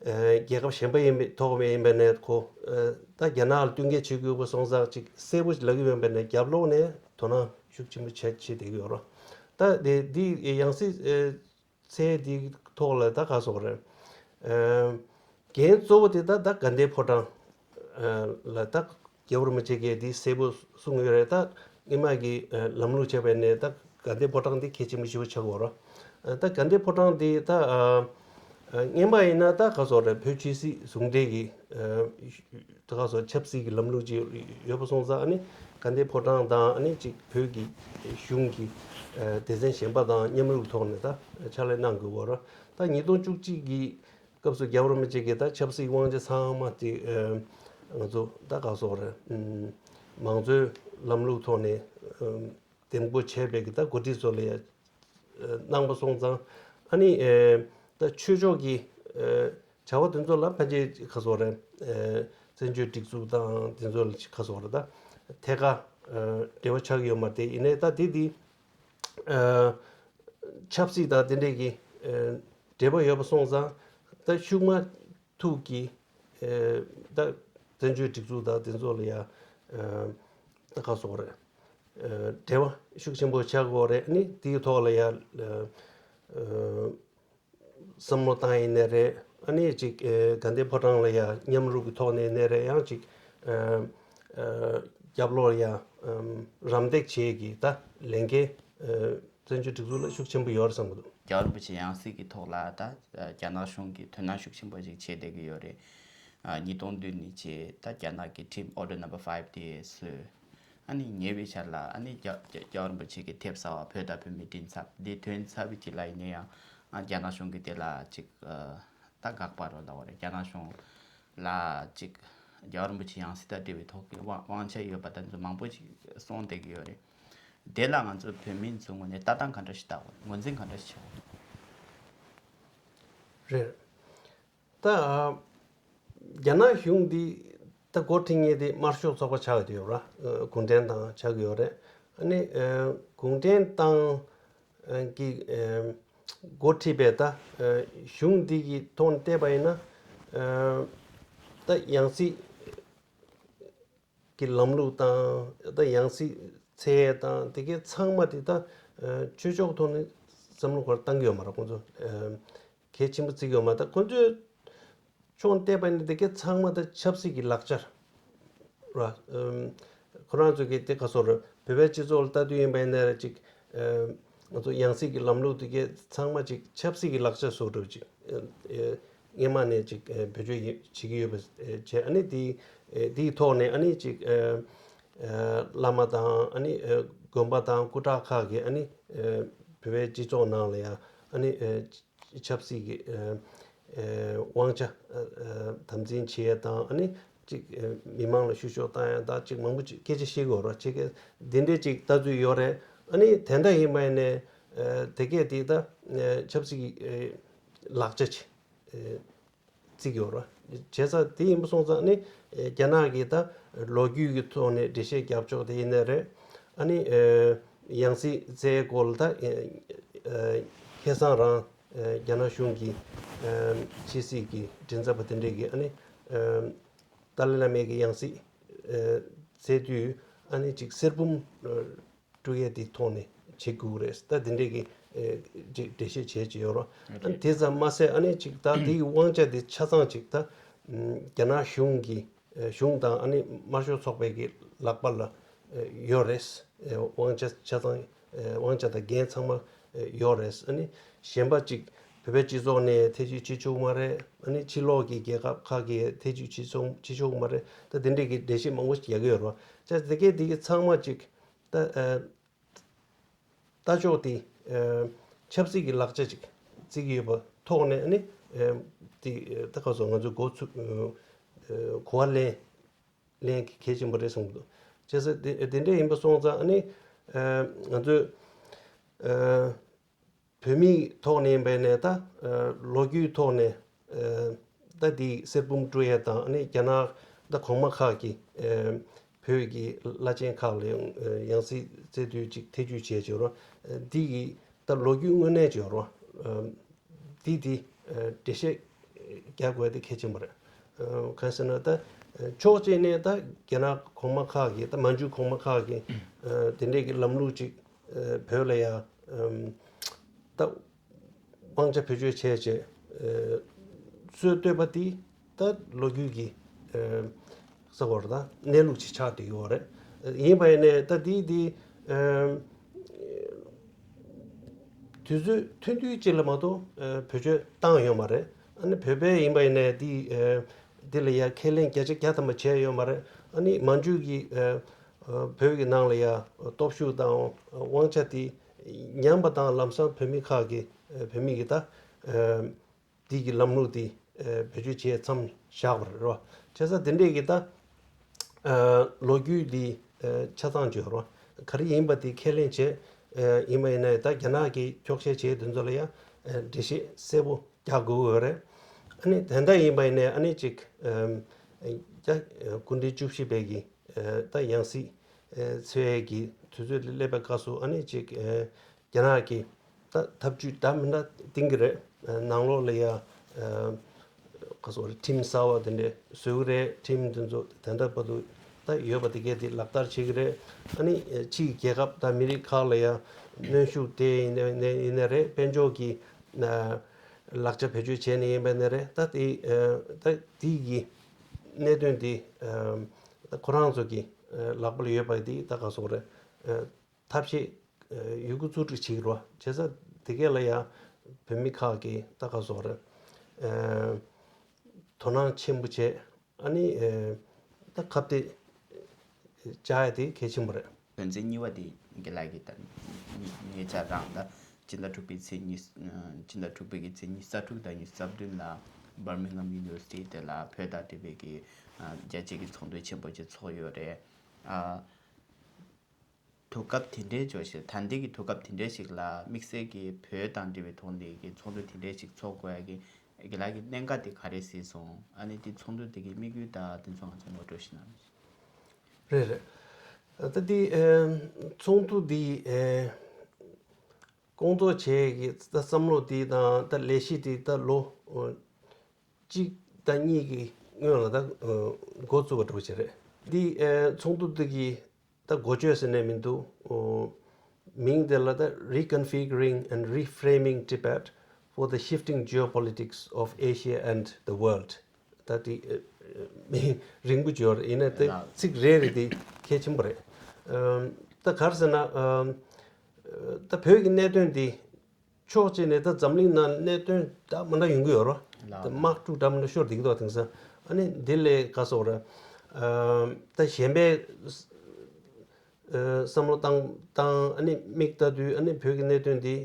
རྒྱལ་ཁབ་གཞན་པ་ཡིན་པའི་ཐོག་མ་ཡིན་པ་ནས་ཁོ་ད་རྒྱ་ནག་ལ་བསྟུན་མཁས་བྱེད་དགོས་པ་སོང་ཙང་ཅིག་གསལ་པོ་ལབ་ཀྱི་ཡོད་པ་ནས་རྒྱབ་ལོགས་ནས་དོ་སྣང་ཤུགས་ཆེན་པོ་བྱས་བྱེད་བསྡད་ཀྱི་ཡོད་རོ། ད་དེ་འདི་ཡང་སྲིད་ཚད་འདི་ཐོག་ལ་ད་ག་སོག་རེད། འགན་གཙོ་བོ་དེ་ད་ད་དགའ་ལྡན་ཕོ་བྲང་ལ་ད་རྒྱལ་བ་རིན་པོ་ཆེ་གིས་འདི་གསལ་པོ་གསུངས་ཡོད་རེད། ད་སྔོན་མ་གི་ལམ་ལུགས་བྱས་པ་ནས་ད་དགའ་ལྡན་ཕོ་བྲང་འདི་གལ་ཆེན་པོ་ཞེ་པོ་ཆགས་ཡོད་རོ། ད་དགའ་ལྡན་ཕོ་བྲང་འདི་ད་སྔོན་མ་ཡིན་ན་ད་ག་སོག་རེད། བོད་ཆོས་སྲིད་ཟུང་འབྲེལ་གྱི་ད་ག་སོག་ཆབ་སྲིད་ཀྱི་ལམ་ལུགས་ཅིག་ཡོད་པ་སོང་ཙང་ཨ་ནི་དགའ་ལྡན་ཕོ་བྲང་དང་ཨ་ནི་ཅིག་བོད་ཀྱི་གཞུང་གི་སྡེ་ཚན་གཞན་པ་དང་མཉམ་རུབ་ཐོག་ནས་ད་ཕྱག་ལས་གནང་དགོས་པ་རེད། ད་ཉིས་སྟོང་བཅུ་གཅིག་གི་སྐབས་སུ་རྒྱལ་བ་རིན་པོ་ཆེ་གིས་ད་ཆབ་སྲིད་དབང་ཆ་ཚང་མ་དེ་ང་ཚོ་ད་ག་སོག་རེད། མང་གཙོའི་ལམ་ལུགས་ཐོག་ནས་འདེམས་བསྐོ་བྱས་པའི་གི་ད་འགོ་ཁྲིད་ཚོ་ལ་ཡ་གནང་པ་སོང་ཙང་ཨ་ནི་ད་ཆོས་ཕྱོགས་ཀྱི་བྱ་བ་དེ་ཚོ་ལ་ཕན་ཆད་ག་སོག་རེད། བཙན་བྱོལ་སྒྲིག་འཛུགས་དང་དེ་ཚོ་ལ་ག་སོག་རེད། ད་ཐད་ཀར་འབྲེལ་བ་ཆགས་ཀྱི་ཡོད་མ་རེད། དེ་ཡིན་ནའི་ད་དེ་དེ་ཆབ་སྲིད་དང་དེ་འདྲས་ཀྱི་འབྲེལ་བ་ཡོད་པ་སོང་ཙང་ད་ཤུགས་མ་ཐུག་གི་ད་བཙན་བྱོལ་སྒྲིག་འཛུགས་དང་དེ་ཚོ་ལ་ཡ་ད་ག་སོག་རེད། འབྲེལ་བ་ཤུགས་ཆེན་པོ་ཆགས་ཀྱི་ཡོད་རེད། ཨ་ནི་དེའི་ཐོག་ལ་ཡ་བསམ་བློ་བཏང་ཡིན་ནའི་རེད། ཨ་ནི་ཅིག་དགའ་ལྡན་ཕོ་བྲང་ལ་ཡ་མཉམ་རུབ་ཀྱི་ཐོག་ནས་ནའི་རེད། ཡང་ཅིག་རྒྱབ་ལོགས་ལ་ཡ་རམ་འདེགས་བྱེད་ཀྱི་ད་ལས་འགན་བཙན་བྱོལ་སྒྲིག་འཛུགས་ལ་ཤུགས་ཆེན་པོ་ཡོད་རེད་བསམ་གྱི་འདུག་རྒྱལ་བ་རིན་པོ་ཆེ་ཡང་སྲིད་ཀྱི་ཐོག་ལ་ད་རྒྱ་ནག་གཞུང་གིས་དོ་སྣང་ཤུགས་ཆེན་པོ་ཞིག་བྱེད་བསྡད་ཀྱི་ཡོད་རེད། ཉིས་སྟོང་བདུན་ནས་བྱས་ད་རྒྱ་ནག་གི་ཁྲིམས་ཨོར་ཌར་ནམ་བར་ཕའིབ་དེ་བཟོས། ཨ་ནི་ཉེ་བའི་ཆར་ལ་ཨ་ནི་རྒྱ་རྒྱ་རྒྱལ་བ་རིན་པོ་ཆེ་གི་ཐེབས་གསར་བ་བོད་དང་བོད་མིའི་མགྲིན་ཚབ་འདི་ཐོན་ཚར་བའི་རྗེས་ལ་ཡིན་ན་ཡང་ཨ་རྒྱ་ནག་གཞུང་གི་དེ་ལ་ཅིག་ད་དགག་པ་རོ་ལབ་པ་རེད། རྒྱ་ནག་གཞུང་ལ་ཅིག་རྒྱལ་བ་རིན་པོ་ཆེ་ཡང་སྲིད་དང་འབྲེལ་བའི་ཐོག་གི་དབང་དབང་ཆ་ཡོད་པ་དང་མང་པོ་ཅིག་གསུངས་བསྡད་ཀྱི་ཡོད་རེད། དེ་ལ་ང་ཚོ་བོད་མི་ཚོའི་ངོས་ནས་ལྟ་སྟངས་ག་འདྲ་ཞིག་ལྟ་དགོས། ངོས་འཛིན་ག་འདྲ་ཞིག་བྱེད་དགོས། རེད། ད་རྒྱ་ནག་གཞུང་འདི་ད་འགོ་ཁྲིད་མཁན་དེ་དམར་ཤོག་ཚོགས་པ་ཆགས་ཡོད་ར། གུང་ཁྲན་ཏང་ཆགས་ཡོད་རེད། ཨ་ནི་གུང་ཁྲན་ཏང་གི་འགོ་ཁྲིད་པའི་ད་གཞུང་འདི་གི་ཐོག་ནས་བལྟས་པ་ཡིན་ན་ད་ཡང་སྲིད་ཀྱི་ལམ་ལུགས་དང་ད་ཡང་སྲིད་འཚོལ་དང་དེ་གའི་ཚང་མ་དེ་ད་ཆོས་ཕྱོགས་ཐོག་ནས་བསམ་བློ་ཁོ་རང་བཏང་གི་ཡོད་མ་རེད། ཁོང་ཚོ་གལ་ཆེན་པོ་བརྩི་གི་ཡོད་མ་རེད། ད་ཁོང་ཚོས་ ཕྱོགས་བལྟས་པ་ཡིན་ན་དེ་གའི་ཚང་མ་ད་ཆབ་སྲིད་ཀྱི་ལག་ཆ་ར། ཨམ། ཁོ་རང་ཚོ་གི་དེ་ག་སོ་ར་བོད་པའི་སྤྱི་ཚོགས་ལ་ལྟ་དུས་ཡིན་པ་ཡིན་ན་ར་ཅིག་ཨམ། ང་ཚོ་ཡང་སྲིད་ཀྱི་ལམ་ལུགས་དེ་གའི་ཚང་མ་ཅིག་ཆབ་སྲིད་ཀྱི་ལག་ཆ་བཟོ་འདྲ་ཅིག་ཨ། ཨ། སྔོན་མ་ནས་ཅིག་ཨ། བེད་སྤྱོད་ཡེ་བྱེད་ཀྱི་ཡོད་པ་བྱས། ཨ་ནི་དེའི་ཨ། དེའི་ཐོག་ནས་ཨ་ནི་ཅིག་ཨ། ཨ། བླ་མ་དང་ཨ་ནི་ཨ། དགོན་པ་དང་སྐུ་དྲག་ཁག་གིས་ཨ་ནི་ཨ། བོད་པའི་སྤྱི་ཚོགས་ནང་ལ་ཡང་ཨ་ནི་ཨ། ཆབ་སྲིད་ཀྱི་ཨ། ཨ། དབང་ཆ་ཨ། དམ་འཛིན་བྱེད་ཡ་དང་ཨ་ནི་ཅིག་ཨ། མི་མང་ལ་བཤུ་གཞོག་བཏང་ཡ་དང་ཅིག་མང་པོ་ཅིག་སྐད་ཆ་བཤད་ཀྱི་ཡོད་རེད། ཅིག་འདི་འདྲའི་ཅིག་ལྟ་ཚུལ་ཡོད་རེད། ཨ་ནི་དེ་འདྲ་ཡིན་པ་ཡིན་ནའི་ཨ། དེ་གས་དེ་ད་ཨ། ཆབ་སྲིད་ཀྱི་ཨ། ལག་ཆ་ཅིག་ཨ། བརྩི་གི་ཡོད་རེད། བྱས་ཙང་དེ་ཡིན་པ་སོང་ཙང་ནི་རྒྱ་ནག་གིས་ད་ལོ་རྒྱུས་ཀྱི་ཐོག་ནས་འགྲེལ་བཤད་རྒྱབ་ཕྱོགས་དེ་ཡིན་ནའི་རེད། ཨ་ནི་ཡང་སྲིད་བཙལ་སྐོར་ལ་ད་ཁ་སང་རང་རྒྱ་ནག་གཞུང་གི་ཕྱི་སྲིད་ཀྱི་མགྲིན་ཚབ་པ་དེ་འདྲས་ཀྱིས་ཨ་ནི་ཏཱ་ལའི་བླ་མའི་གི་ཡང་སྲིད་བཙལ་དུས་ཨ་ནི་ཅིག་གསེར་བུམ་སྤྲུག་ཡས་དེ་ཐོག་ནས་བྱེད་དགོས་རེད། ད་དེ་འདྲས་ཀྱི་ཨེ་ཅིག་འགྲེལ་བཤད་བྱས་ཀྱི་ཡོད་རེད། ཨ་ནི་དེ་ཙམ་མ་ཟད་ཨ་ནི་ཅིག་ད་དེའི་དབང་ཆ་དེ་ཆ་ཚང་ཅིག་ད་ཨམ་རྒྱ་ནག་གཞུང་གི་ཨེ་གཞུང་དང་ཨ་ནི་དམར་ཤོག་ཚོགས་པའི་གི་ལག་པ་ལ་ཨེ་ཡོད་རེད། ཨེ་དབང་ཆ་ཆ་ཚང་ཨེ་དབང་ཆ་དང་འགན་ཚང་མ་ཨེ་ཡོད་རེད། ཨ་ནི་གཞན་པ་ཅིག་བོད་པའི་སྤྱི་ཚོགས་ནས་ཐེ་བྱུས་བྱེད་ཆོག་མ་རེད། ཨ་ནི་ཕྱི་ལོགས་ཀྱི་རྒྱལ་ཁབ་ཁག་གིས་ཐེ་བྱུས་བྱེད་ཆོག་བྱེད་ཆོག་མ་རེད། ད་དེ་འདྲས་ཀྱི་འགྲེལ་བཤད་མང་པོ་ཞིག་རྒྱག་གི་ཡོད་རེད། བྱས་ཙང་དེ་གས་དེ་གི་ཚང་མ་ཅིག་ད་ཨ། ལྟ་ཕྱོགས་དེ་ཨ། ཆབ་སྲིད་ཀྱི་ལག་ཆ་ཅིག་བརྩི་གི་ཡོད་པ་ཐོག་ནས་ཨ་ནི་ཨ། དེ་ཨ། ད་ག་སོ་ང་ཚོས་འགོ་ཚུགས་ཨ། གོ་བ་ལེན་ལེན་གྱི་གལ་ཆེན་པོ་རེད་བསམ་གྱི་འདུག་བྱས་ཙང་དེ་དེ་འདྲ་ཡིན་པ་སོང་ཙང་ཨ་ནི་ཨ། ང་ཚོས་ཨ། བོད་མིའི་ཐོག་ནས་ཡིན་པ་ཡིན་ནའི་ད་ཨ། ལོ་རྒྱུས་ཐོག་ནས་ཨ། ད་འདི་གསེར་བུམ་སྤྲུག་ཡས་དང་ཨ་ནི་རྒྱ་ནག་ད་གོང་མ་ཁག་གིས་ཨ། བོད་ཀྱི་བླ་ཆེན་ཁག་ལ་ཡང་ཨ། ཡང་སྲིད་བཙལ་དུས་ཅིག་ཐེ་བྱུས་བྱས་བྱས་རོ། ཨ། འདི་གི་ད་ལོ་རྒྱུས་དངོས་གནས་བྱས་རོ། ཨ། འདི་འདི་ཨ། འགྲེལ་བཤད་རྒྱག་དགོས་དེ་གལ་ཆེན་པོ་རེད། ཨ། གང་ཟེར་ན་ད་ཕྱོགས་གཅིག་ནས་ད་རྒྱ་ནག་གོང་མ་ཁག་གིས་ད་མན་ཇུ་གོང་མ་ཁག་གིས་ཨ། དེ་འདྲས་ཀྱི་ལམ་ལུགས་ཅིག་ཨ། བོད་ལ་ཡང་ཨམ། ད་དབང་ཆ་བེད་སྤྱོད་བྱས་བྱས་ཨ། སྲོལ་གཏོད་པ་འདི་ད་ལོ་རྒྱུས་ཀྱི་ཨ། ས་བར་ད་གནས་ལུགས་ཅིག་ཆགས་བསྡད་ཡོད་རེད། ཡིན་པ་ཡིན་ནའི་ད་འདི་འདི་ཨམ། དུས་ཚོད་ཐུང་ཐུང་ཅིག་ལ་མ་གཏོགས་ཨ། བེད་སྤྱོད་བཏང་ཡོད་མ་རེད། ཨ་ནི་བོད་པས་ཡིན་པ་ཡིན་ནའི་འདི་ཨ། འདི་ལ་ཡ་ཁས་ལེན་བརྒྱ་ཆ་བརྒྱ་ཐམ་པ་བྱས་ཡོད་མ་རེད། ཨ་ནི་མན་ཇུ་གི་ཨ། ཨ། བོད་ཀྱི་ནང་ལ་ཡ་སྟོབས་ཤུགས་དང་དབང་ཆ་དེ་ཉམས་པ་དང་ལམ་སང་བོད་མི་ཁག་གིས་ཨ། བོད་མི་གི་ད་ཨ། འདི་གི་ལམ་ལུགས་དེ་ཨ། བེད་སྤྱོད་བྱས་མཚམས་བཞག་པ་རེད་རོ། བྱས་ཙང་དེ་འདྲས་ཀྱི་ད་ཨ། ལོ་རྒྱུས་འདི་ཨ། ཆ་ཚང་བརྗོད་རོ། ག་རེ་ཡིན་པ་དེ་ཁས་ལེན་བྱས་ཨ། ཡིན་པ་ཡིན་ན་ད་རྒྱ་ནག་གིས་འཁྱོག་བཤད་བྱས་དེ་ཚོ་ལ་ཡང་ཨ། འགྲེལ་བཤད་གསལ་པོ་རྒྱག་དགོས་ཀྱི་ཡོད་རེད། ཨ་ནི་དེ་འདྲ་ཡིན་པ་ཡིན་ནའི་ཨ་ནི་ཅིག་ཨ། ད་སྐུ་ཕྲེང་བཅུ་བཞི་པའི་གི་ཨ། ད་ཡང་སྲིད་ཨ། འཚོལ་ཡས་ཀྱི་དུས་ཚོད་སླེབས་པའི་སྐབས་སུ་ཨ་ནི་ཅིག་ཨ། རྒྱ་ནག་གིས་ད་ཐབས་ཇུས་འདྲ་མི་འདྲ་བཏིང་གི་རེད། ནང་ལོགས་ལ་ཡ་ག་སོ་རེད། ཁྲིམས་གསར་བ་དེ་འདྲས་བཟོ་གི་རེད། ཁྲིམས་དེ་ཚོ་ད་ལྟ་བར་དུ་ད་ཡོད་པ་དེ་གས་དེ་ལག་བསྟར་བྱེད་ཀྱི་རེད། ཨ་ནི་ཕྱིའི་རྒྱལ་ཁབ་དང་མི་རིགས་ཁག་ལ་ཡ་གནོན་ཤུགས་སྤྲད་ཡིན་ནའི་ཡིན་ནའི་རེད། དཔལ་འབྱོར་གྱི་ལག་ཆ་བེད་སྤྱོད་བྱས་ནས་ཡིན་པ་ནའི་རེད། ད་དེ་ད་དེ་གི་གནད་དོན་དེ་ད་ཁོ་རང་ཚོ་གི་ལག་པ་ལ་ཡོད་པ་དེ་ད་ག་སོ་རེད། ཐབས་ཤེས་ཡོད་རྒུ་རྩལ་སྤྲུགས་བྱེད་ཀྱི་རེད་བ། བྱས་ཙང་དེ་གས་ལ་ཡང་བོད་མི་ཁག་གིས་ད་ག་སོ་རེད། དོ་སྣང་ཆེན་པོ་བྱས། ཨ་ནི་ད་ཁ་གཏད་བཅག་ཡ་དེ་གལ་ཆེན་པོ་རེད། དོན་ཚན་གཉིས་པ་དེ་རྒན་ལགས་ཀྱིས་ད་ཉེ་ཆར་རང་ད་སྤྱི་ཟླ་དྲུག་པའི་ཚེས་ཉི་ཤུ་སྤྱི་ཟླ་དྲུག་པའི་གི་ཚེས་ཉི་ཤུ་རྩ་དྲུག་དང་ཉི་ཤུ་རྩ་བདུན་ལ་Birmingham University དེ་ལ་བོད་དང་འབྲེལ་བའི་གི་རྒྱལ་སྤྱི་གི་ཚོགས་འདུ་ཆེན་པོ་ཅིག་ཚོགས་ཡོད་རེད། ཨ། དུས་སྐབས་དེ་འདྲའི་འབྱོར་ཞིག་ད་ལྟའི་གི་དུས་སྐབས་དེ་འདྲའི་ཞིག་ལ་དམིགས་བསལ་གྱི་བོད་དང་འབྲེལ་བའི་ཐོག་ནས་ཀྱི་ཚོགས་འདུ་དེ་འདྲའི་ཞིག་ཚོགས་དགོས་ཡ་གི་རྒན་ལགས་ཀྱི་གནད་འགག་དེ་ག་རེ་གཟིགས་སོང་། ཨ་ནི་དེ་ཚོགས་འདུ་དེ་གི་དམིགས་ཡུལ་དང་དེ་ཚོ་ང་ཚོ་ངོ་སྤྲོད་ཞིག་གནང་རོགས། རེད་རེད། ད་དེ་ཚོགས་འདུ་འདི་སྐོང་ཚོགས་བྱེད་ཀྱི་ད་བསམ་བློ་དེ་དང་ད་ལས་གཞི་དེ་ད་ལོ་གཅིག་དང་གཉིས་ཀྱི་སྔོན་ལ་ད་འགོ་བཙུགས་པ་འདྲ་པོ་ཞིག་རེད། འདི་ཚོགས་འདུ་འདི་གི་ད་འགོ་བརྗོད་ཟེར་ནས་མི་འདུག་མིང་དེ་ལ་ད་Reconfiguring and Reframing Tibet for the Shifting Geopolitics of Asia and the World ད་དེ་རིང་པོ་བརྗོད་རེད། ཡིན་ན་དེ་ཚིག་རེ་རེ་དེ་གལ་ཆེན་པོ་རེད། ད་ག་རེ་ཟེར་ན། ད་བོད་ཀྱི་གནད་དོན་འདི་ཕྱོགས་གཅིག་ནས་ད་འཛམ་གླིང་ནང་གནད་དོན་འདྲ་མི་འདྲ་ཡོང་གི་ཡོད་རེད། ད་དམག་འཁྲུག་འདྲ་མི་འདྲ་ཤོར་བསྡད་ཀྱི་འདུག་དེང་སང་། ཨ་ནི་འདི་ལས་ག་སོགས་རེད། ད་གཞན་པའི་བསམ་བློ་བཏང་བཏང་ཨ་ནི་མིག་ལྟ་དུས་ཨ་ནི་བོད་ཀྱི་གནད་དོན་འདི་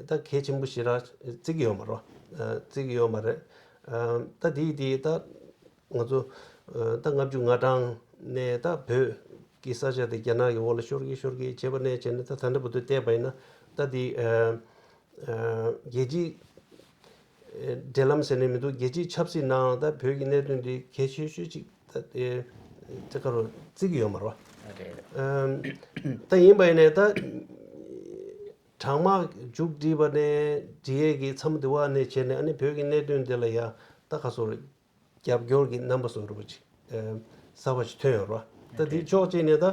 ད་གལ་ཆེན་པོ་ཞེ་དྲག་བརྩི་གི་ཡོད་མ་རེད། བརྩི་གི་ཡོད་མ་རེད། ད་དེའི་དེ་ད་ང་ཚོ་ད་ལྔ་བཅུ་ང་གྲངས་ནས་ད་བོད་ཀྱི་ས་ཆ་དེ་རྒྱ་ནག་གི་འོག་ལ་ཤོར་གི་ཤོར་གི་བྱས་པ་ནས་བྱས་ནས་ད་ད་ལྟ་བར་དུ་བལྟས་པ་ཡིན་ན་ད་དེ་རྒྱལ་སྤྱིའི་འབྲེལ་ལམ་ཟེར་ནས་མི་འདུག་རྒྱལ་སྤྱིའི་ཆབ་སྲིད་ནང་ད་བོད་ཀྱི་གནད་དོན་དེ་གལ་ཆེ་ཤོས་ཅིག་ད་དེ་ག་རུ་བརྩི་གི་ཡོད་མ་རེད། ད་ཡིན་པ་ཡིན་ནའི་ད་གྲང་དམག་མཇུག་སྒྲིལ་བ་ནས་སྒྲིལ་ཡས་ཀྱི་མཚམས་དེ་བ་ནས་བྱས་ནས་ཨ་ནི་བོད་ཀྱི་གནད་དོན་དེ་ལ་ཡ་ད་ག་སོ་རེད། རྒྱབ་སྐྱོར་གྱི་རྣམ་པ་བཟོ་འདྲ་པོ་ཅིག་ཨ་གསར་པ་ཅིག་ཐོན་ཡོད་རེད་བ། ད་དེའི་ཕྱོགས་གཅིག་ནས་ད་ཨ་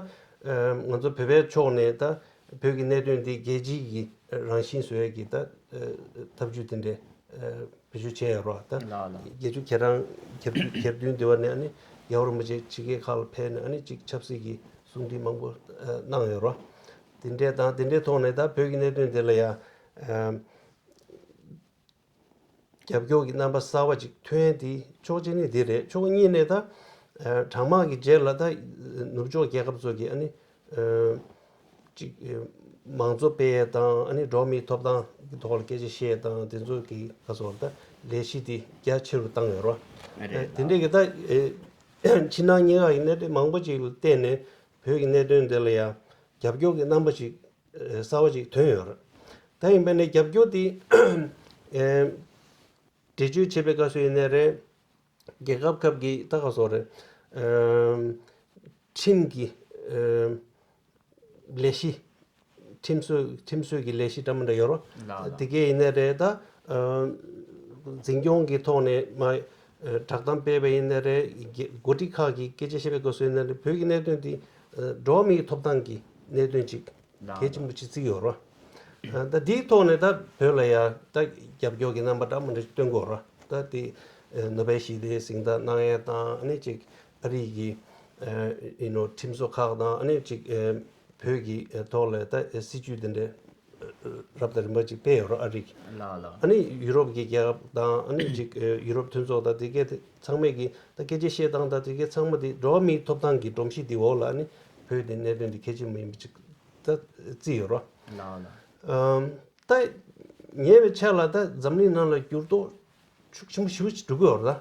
ང་ཚོ་བོད་པའི་ཕྱོགས་ནས་ད་བོད་ཀྱི་གནད་དོན་འདི་རྒྱལ་སྤྱི་གི་རང་བཞིན་བཟོ་ཡས་ཀྱི་ད་ཨ་ཐབས་ཇུས་དེ་འདྲའི་ཨ་བེད་སྤྱོད་བྱས་ཡོད་རེད་བ། ད་ལགས་ལགས། བརྒྱད་ཅུ་གྱ་གྲངས་གྱ་བདུན་གྱ་བདུན་འདི་བ་ནས་ཨ་ནི་རྒྱལ་བ་རིན་པོ་ཆེ་ཕྱི་རྒྱལ་ཁག་ལ་ཕེབས་ནས་ཨ་ནི་ཅིག་ཆབ་སྲིད་ཀྱི་གསུང་འཕྲིན་མང་པོ་ཨ་གནང་ཡོད་རེད་བ། དེ་འདྲའི་དང་དེ་འདྲའི་ཐོག་ནས་ད་བོད་ཀྱི་གནད་དོན་དེ་ལ་ཡ་ཨ། རྒྱབ་སྐྱོར་གྱི་རྣམ་པ་གསར་བ་ཅིག་ཐོན་དེ་ཕྱོགས་གཅིག་ནས་དེ་རེད། ཕྱོགས་གཉིས་ནས་ད་ཨ་གྲང་དམག་གི་རྗེས་ལ་ད་ནུབ་ཕྱོགས་རྒྱལ་ཁབ་ཚོ་གིས་ཨ་ནི་ཨ་ཅིག་ཨ་མང་གཙོ་སྤེལ་ཡས་དང་ཨ་ནི་འགྲོ་བ་མིའི་ཐོབ་ཐང་གི་ཐོག་ལ་སྐད་ཆ་བཤད་ཡས་དང་དེ་ཚོ་གི་ག་སོགས་ད་ལས་གཞི་དེ་རྒྱ་ཆེ་རུ་བཏང་ཡོད་རེད་བ། རེད་ལགས། དེ་འདྲས་ཀྱི་ད་ཨ་ཕྱི་ནང་གཉིས་ཀ་ཡིན་ན་དེ་མང་པོ་ཅིག་ལ་བརྟེན་ནས་བོད་ཀྱི་གནད་དོན་དེ་ལ་ཡང་རྒྱབ་སྐྱོར་གྱི་རྣམ་པ་ཅིག་གསར་བ་ཅིག་ཐོན་ཡོད་རེད། ད་ཡིན་པ་ནས་རྒྱབ་སྐྱོར་དེ་ཨེ་འགྲེལ་བརྗོད་བྱེད་པའི་སྐབས་སུ་ཡིན་ནའི་རེད། རྒྱལ་ཁབ་ཁབ་ཀྱི་ད་ག་སོགས་རེད། ཨེ་ཁྲིམས་ཀྱི་ཨེ་ལས་གཞི་ཁྲིམས་སྲོལ་ཁྲིམས་སྲོལ་གྱི་ལས་གཞི་འདྲ་མི་འདྲ་ཡོད་རེད། ལགས་ལགས། དེ་གས་ཡིན་ནའི་རེད། ད་ཨེ་འཛིན་སྐྱོང་གི་ཐོག་ནས་མ་ཨེ་བསྒྲགས་གཏམ་སྤེལ་བ་ཡིན་ནའི་རེད། འགོ་ཁྲིད་ཁག་གིས་སྐད་ཆ་བཤད་པའི་སྐབས་སུ་ཡིན་ནའི་རེད། བོད་ཀྱི་གནད་དོན་དེ་ཨེ་འགྲོ་བ་མིའི་ཐོབ་ཐང་གི་གནད་དོན་ཅིག་གལ་ཆེན་པོ་ཅིག་བརྩི་གི་ཡོད་རེད། ད་དེའི་ཐོག་ནས་ད་བོད་ལ་ཡ་ད་རྒྱབ་སྐྱོར་གྱི་རྣམ་པ་འདྲ་མི་འདྲ་ཞིག་སྟོན་གྱི་ཡོད་རེད། ད་དེ་ནོ་བེལ་ཞི་བདེའི་གཟེངས་རྟགས་གནང་ཡས་དང་ཨ་ནི་ཅིག་ཨ་རི་གི་ཨེ་ཡིན་ནོ་ཁྲིམས་བཟོ་ཁག་དང་ཨ་ནི་ཅིག་ཨེ་བོད་ཀྱི་ཨེ་ཐོག་ལ་ད་ཨེ་སྲིད་ཇུས་དེ་འདྲའི་རབ་དང་རིམ་པ་ཅིག་སྤེལ་ཡོད་རེད་ཨ་རི་གི། ལགས་ལགས། ཨ་ནི་ཡུ་རོབ་ཀྱི་རྒྱལ་ཁབ་དང་ཨ་ནི་ཅིག་ཨེ་ཡུ་རོབ་མཐུན་ཚོགས་དང་དེ་གས་དེ་ཚང་མས་ཀྱི་ད་སྐད་ཆ་བཤད་སྟངས་དང་དེ་གས་ཚང་མ་དེ་འགྲོ་བ་མིའི་ཐོབ་ཐང་གི་སྒྲོམ་གཞི་དེ་འོག་ལ་ཨ་ནི་བོད་དེ་གནད་དོན་དེ་གལ་ཆེན་པོ་ཡིན་པ་ཅིག་ད་བརྩི་ཡོད་རེད། ལགས་ལགས། ཨམ་ད་ཉེ་བའི་ཆར་ལ་ད་འཛམ་གླིང་ནང་ལ་འགྱུར་ལྡོག་ཤུགས་ཆེན་པོ་ཞེ་པོ་ཅིག་འགྲོ་གི་ཡོད་རེད། ད་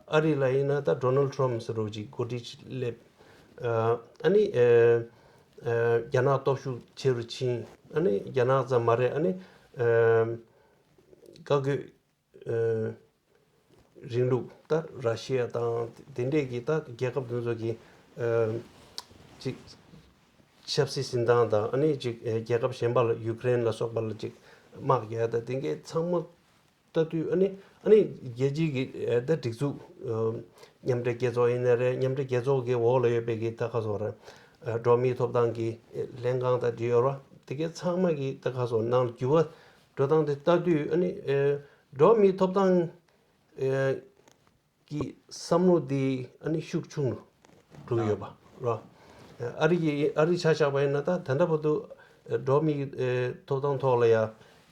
ཨ་རི་ལ་ཡིན་ན་ད་ཌོ་ནལ་ཊམ་ཟེར་བ་ཅིག་འགོ་ཁྲིད་ཅིག་སླེབས། ཨ་ནི་ཨ་ཨ་རྒྱ་ནག་སྟོབས་ཤུགས་ཆེ་རུ་ཕྱིན། ཨ་ནི་རྒྱ་ནག་ཙམ་མ་རེད། ཨ་ནི་ཨ་བཀའ་བཀོད་ཨ་རིང་ལུགས་ད་ར་ཤི་ཡ་དང་དེ་འདྲས་ཀྱི་ད་རྒྱལ་ཁབ་དེ་ཚོ་གི་ཨ་ཅིག་ཆབ་སྲིད་འཛིན་སྟངས་དང་ཨ་ནི་ཅིག་ཨ་རྒྱལ་ཁབ་གཞན་པ་ལ་ཡུ་ཀེ་རེན་ལ་སོགས་པ་ལ་ཅིག་དམག་རྒྱག་ཡ་ད་དེ་འདྲས་ཚང་མ་ལྟ་དུས་ཨ་ནི་ཨ་ནི་རྒྱལ་སྤྱིའི་གི་ཨ་ད་སྒྲིག་འཛུགས་ཨ་མཉམ་འབྲེལ་རྒྱལ་ཚོགས་ཡིན་ནའི་རེད། མཉམ་འབྲེལ་རྒྱལ་ཚོགས་ཀྱི་འོག་ལ་ཡོད་པའི་གི་ད་ག་སོགས་རེད། ཨ་འགྲོ་བ་མིའི་ཐོབ་ཐང་གི་ཨ་ལྷན་ཁང་དང་འབྲེལ་ཡོད་ར་དེ་གའི་ཚང་མ་གི་ད་ག་སོགས་ནང་ལ་འགྱུར་བ་འགྲོ་སྟངས་དེ་ལྟ་དུས་ཨ་ནི་ཨ་འགྲོ་བ་མིའི་ཐོབ་ཐང་ཨ་གི་བསམ་བློ་དེ་ཨ་ནི་ཤུགས་ཆུང་རུ་འགྲོ་གི་ཡོད་པ་ར། ཨ་རི་གི་ཨ་རི་ཆ་བཞག་པ་ཡིན་ན་ད་ད་ལྟ་བར་དུ་འགྲོ་བ་མིའི་ཐོབ་ཐང་ཐོག་ལ་ཡ་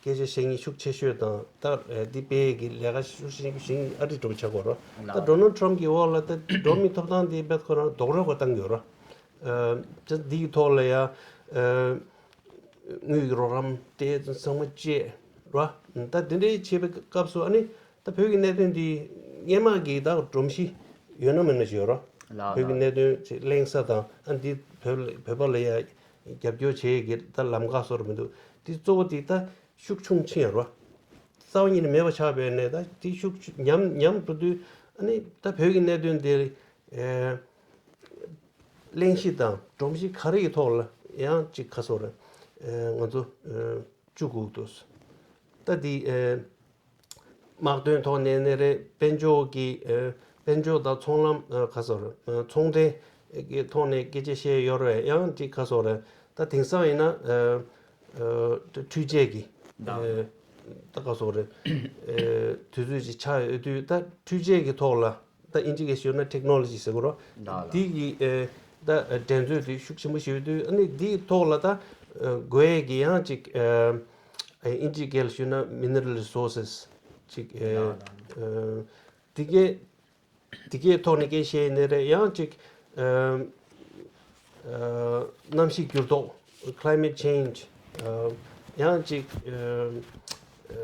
སྐད་ཆ་བཤད་མཁན་ཤུགས་ཆེ་ཤོས་དང་ད་འདི་སྤེལ་གི་ལས་ཀ་ཤུགས་ཆེ་ཤོས་བྱེད་མཁན་ཨ་རི་འགྲོ་ཆགས་གོ་ར། ད་ཌོ་ནལ་ཊམ་གི་འོག་ལ་ད་འགྲོ་བ་མིའི་ཐོབ་ཐང་དེ་བེད་ཁོ་རང་རྡོག་རོལ་བ་བཏང་གི་ཡོད་ར། ད་འདི་གི་ཐོག་ལ་ཡ་དངུལ་གི་རོགས་རམ་དེ་ཚང་མ་བཅད་ར། ད་འདི་འདྲའི་བྱེད་པའི་སྐབས་སུ་ཨ་ནི། ད་བོད་ཀྱི་གནད་དོན་འདི་སྔོན་མ་གི་ད་སྒྲོམ་གཞི་ཡོད་ན་མེད་ན་ཞིག་ཡོད་ར། ལགས་བོད་ཀྱི་ལགས། གནད་དོན་ཅིག་གླེང་ས་དང་ཨ་འདི་བོད་ལ་བོད་པ་ལ་ཡ་རྒྱབ་སྐྱོར་བྱེད་ཀྱི་ད་ལམ་ཁ་བཟོ་ར་མི་འདུག་དེ་གཙོ་བོ་དེ་ད་ཤུགས་ཆུང་ཕྱིན་ཡོད་ར། རྩ་བ་ཉིད་ནས་མེད་པ་ཆགས་པའི་ནས་ད་དེ་ཤུགས་ཆུ་ཉམས་ཉམས་འགྲོ་དུས་ཨ་ནི་ད་བོད་ཀྱི་གནད་དོན་འདི་ཨེ་གླེང་གཞི་དང་སྒྲོམ་གཞི་ག་རེ་ཡི་ཐོག་ལ་ཡང་ཅིག་ཁ་སོ་ར་ཨེ་ང་ཚོ་ཨེ་བཅུག་དགོས་འདུག་ད་འདི་ཨེ། དམག་དོན་ཐོག་ནས་ནས་རེད། དཔལ་འབྱོར་གྱི་ཨ་དཔལ་འབྱོར་དང་ཚོང་ལམ་ཨ་ག་ཟེར་ཨ་ཚོང་འབྲེལ་གྱི་ཐོག་ནས་སྐད་ཆ་བཤད་ཡོད་རེད། ཡང་ཅིག་ག་ཟེར་ཨ་ད་དེང་སང་ཡིན་ན་ཨ་ཨ་འཕྲུལ་ཆས་ཀྱི་ཨ་ད་ག་ཟེར་ཨ་དུས་ཚོད་ཅིག་ཆགས་ཡོད་དུས་ད་འཕྲུལ་ཆས་ཀྱི་ཐོག་ལ་ ད་ཨིན་ཇི་སྐད་ཞུས་ན་ཊེག་ནོ་ལོ་ཇི་ཟེར་གོ་རོ། ལགས་ལགས། དེ་གི་ཨེ་ད་འགྲན་རྩོད་དེ་ཤུགས་ཆེན་པོ་ཞིག་ཡོད་དུས། ཨ་ནི་དེའི་ཐོག་ལ་ད་ཨེ་དགོས་ཡས་ཀྱི་ཡང་ཅིག་ཨེ་ཨིན་ཇི་སྐད་ལ་ཞུས་ན་མི་ནི་རལ་རི་སོར་སེས་ཅིག་ཨེ་ལགས་ལགས། ཨེ་དེ་གའི་དེ་གའི་ཐོག་ནས་སྐད་བཤད་ནས་རེད། ཡང་ཅིག་ཨེ་ཨ་གནམ་གཤིས་འགྱུར་ལྡོག climate change། ཨ་ཡང་ཅིག་ཨ་ཨ་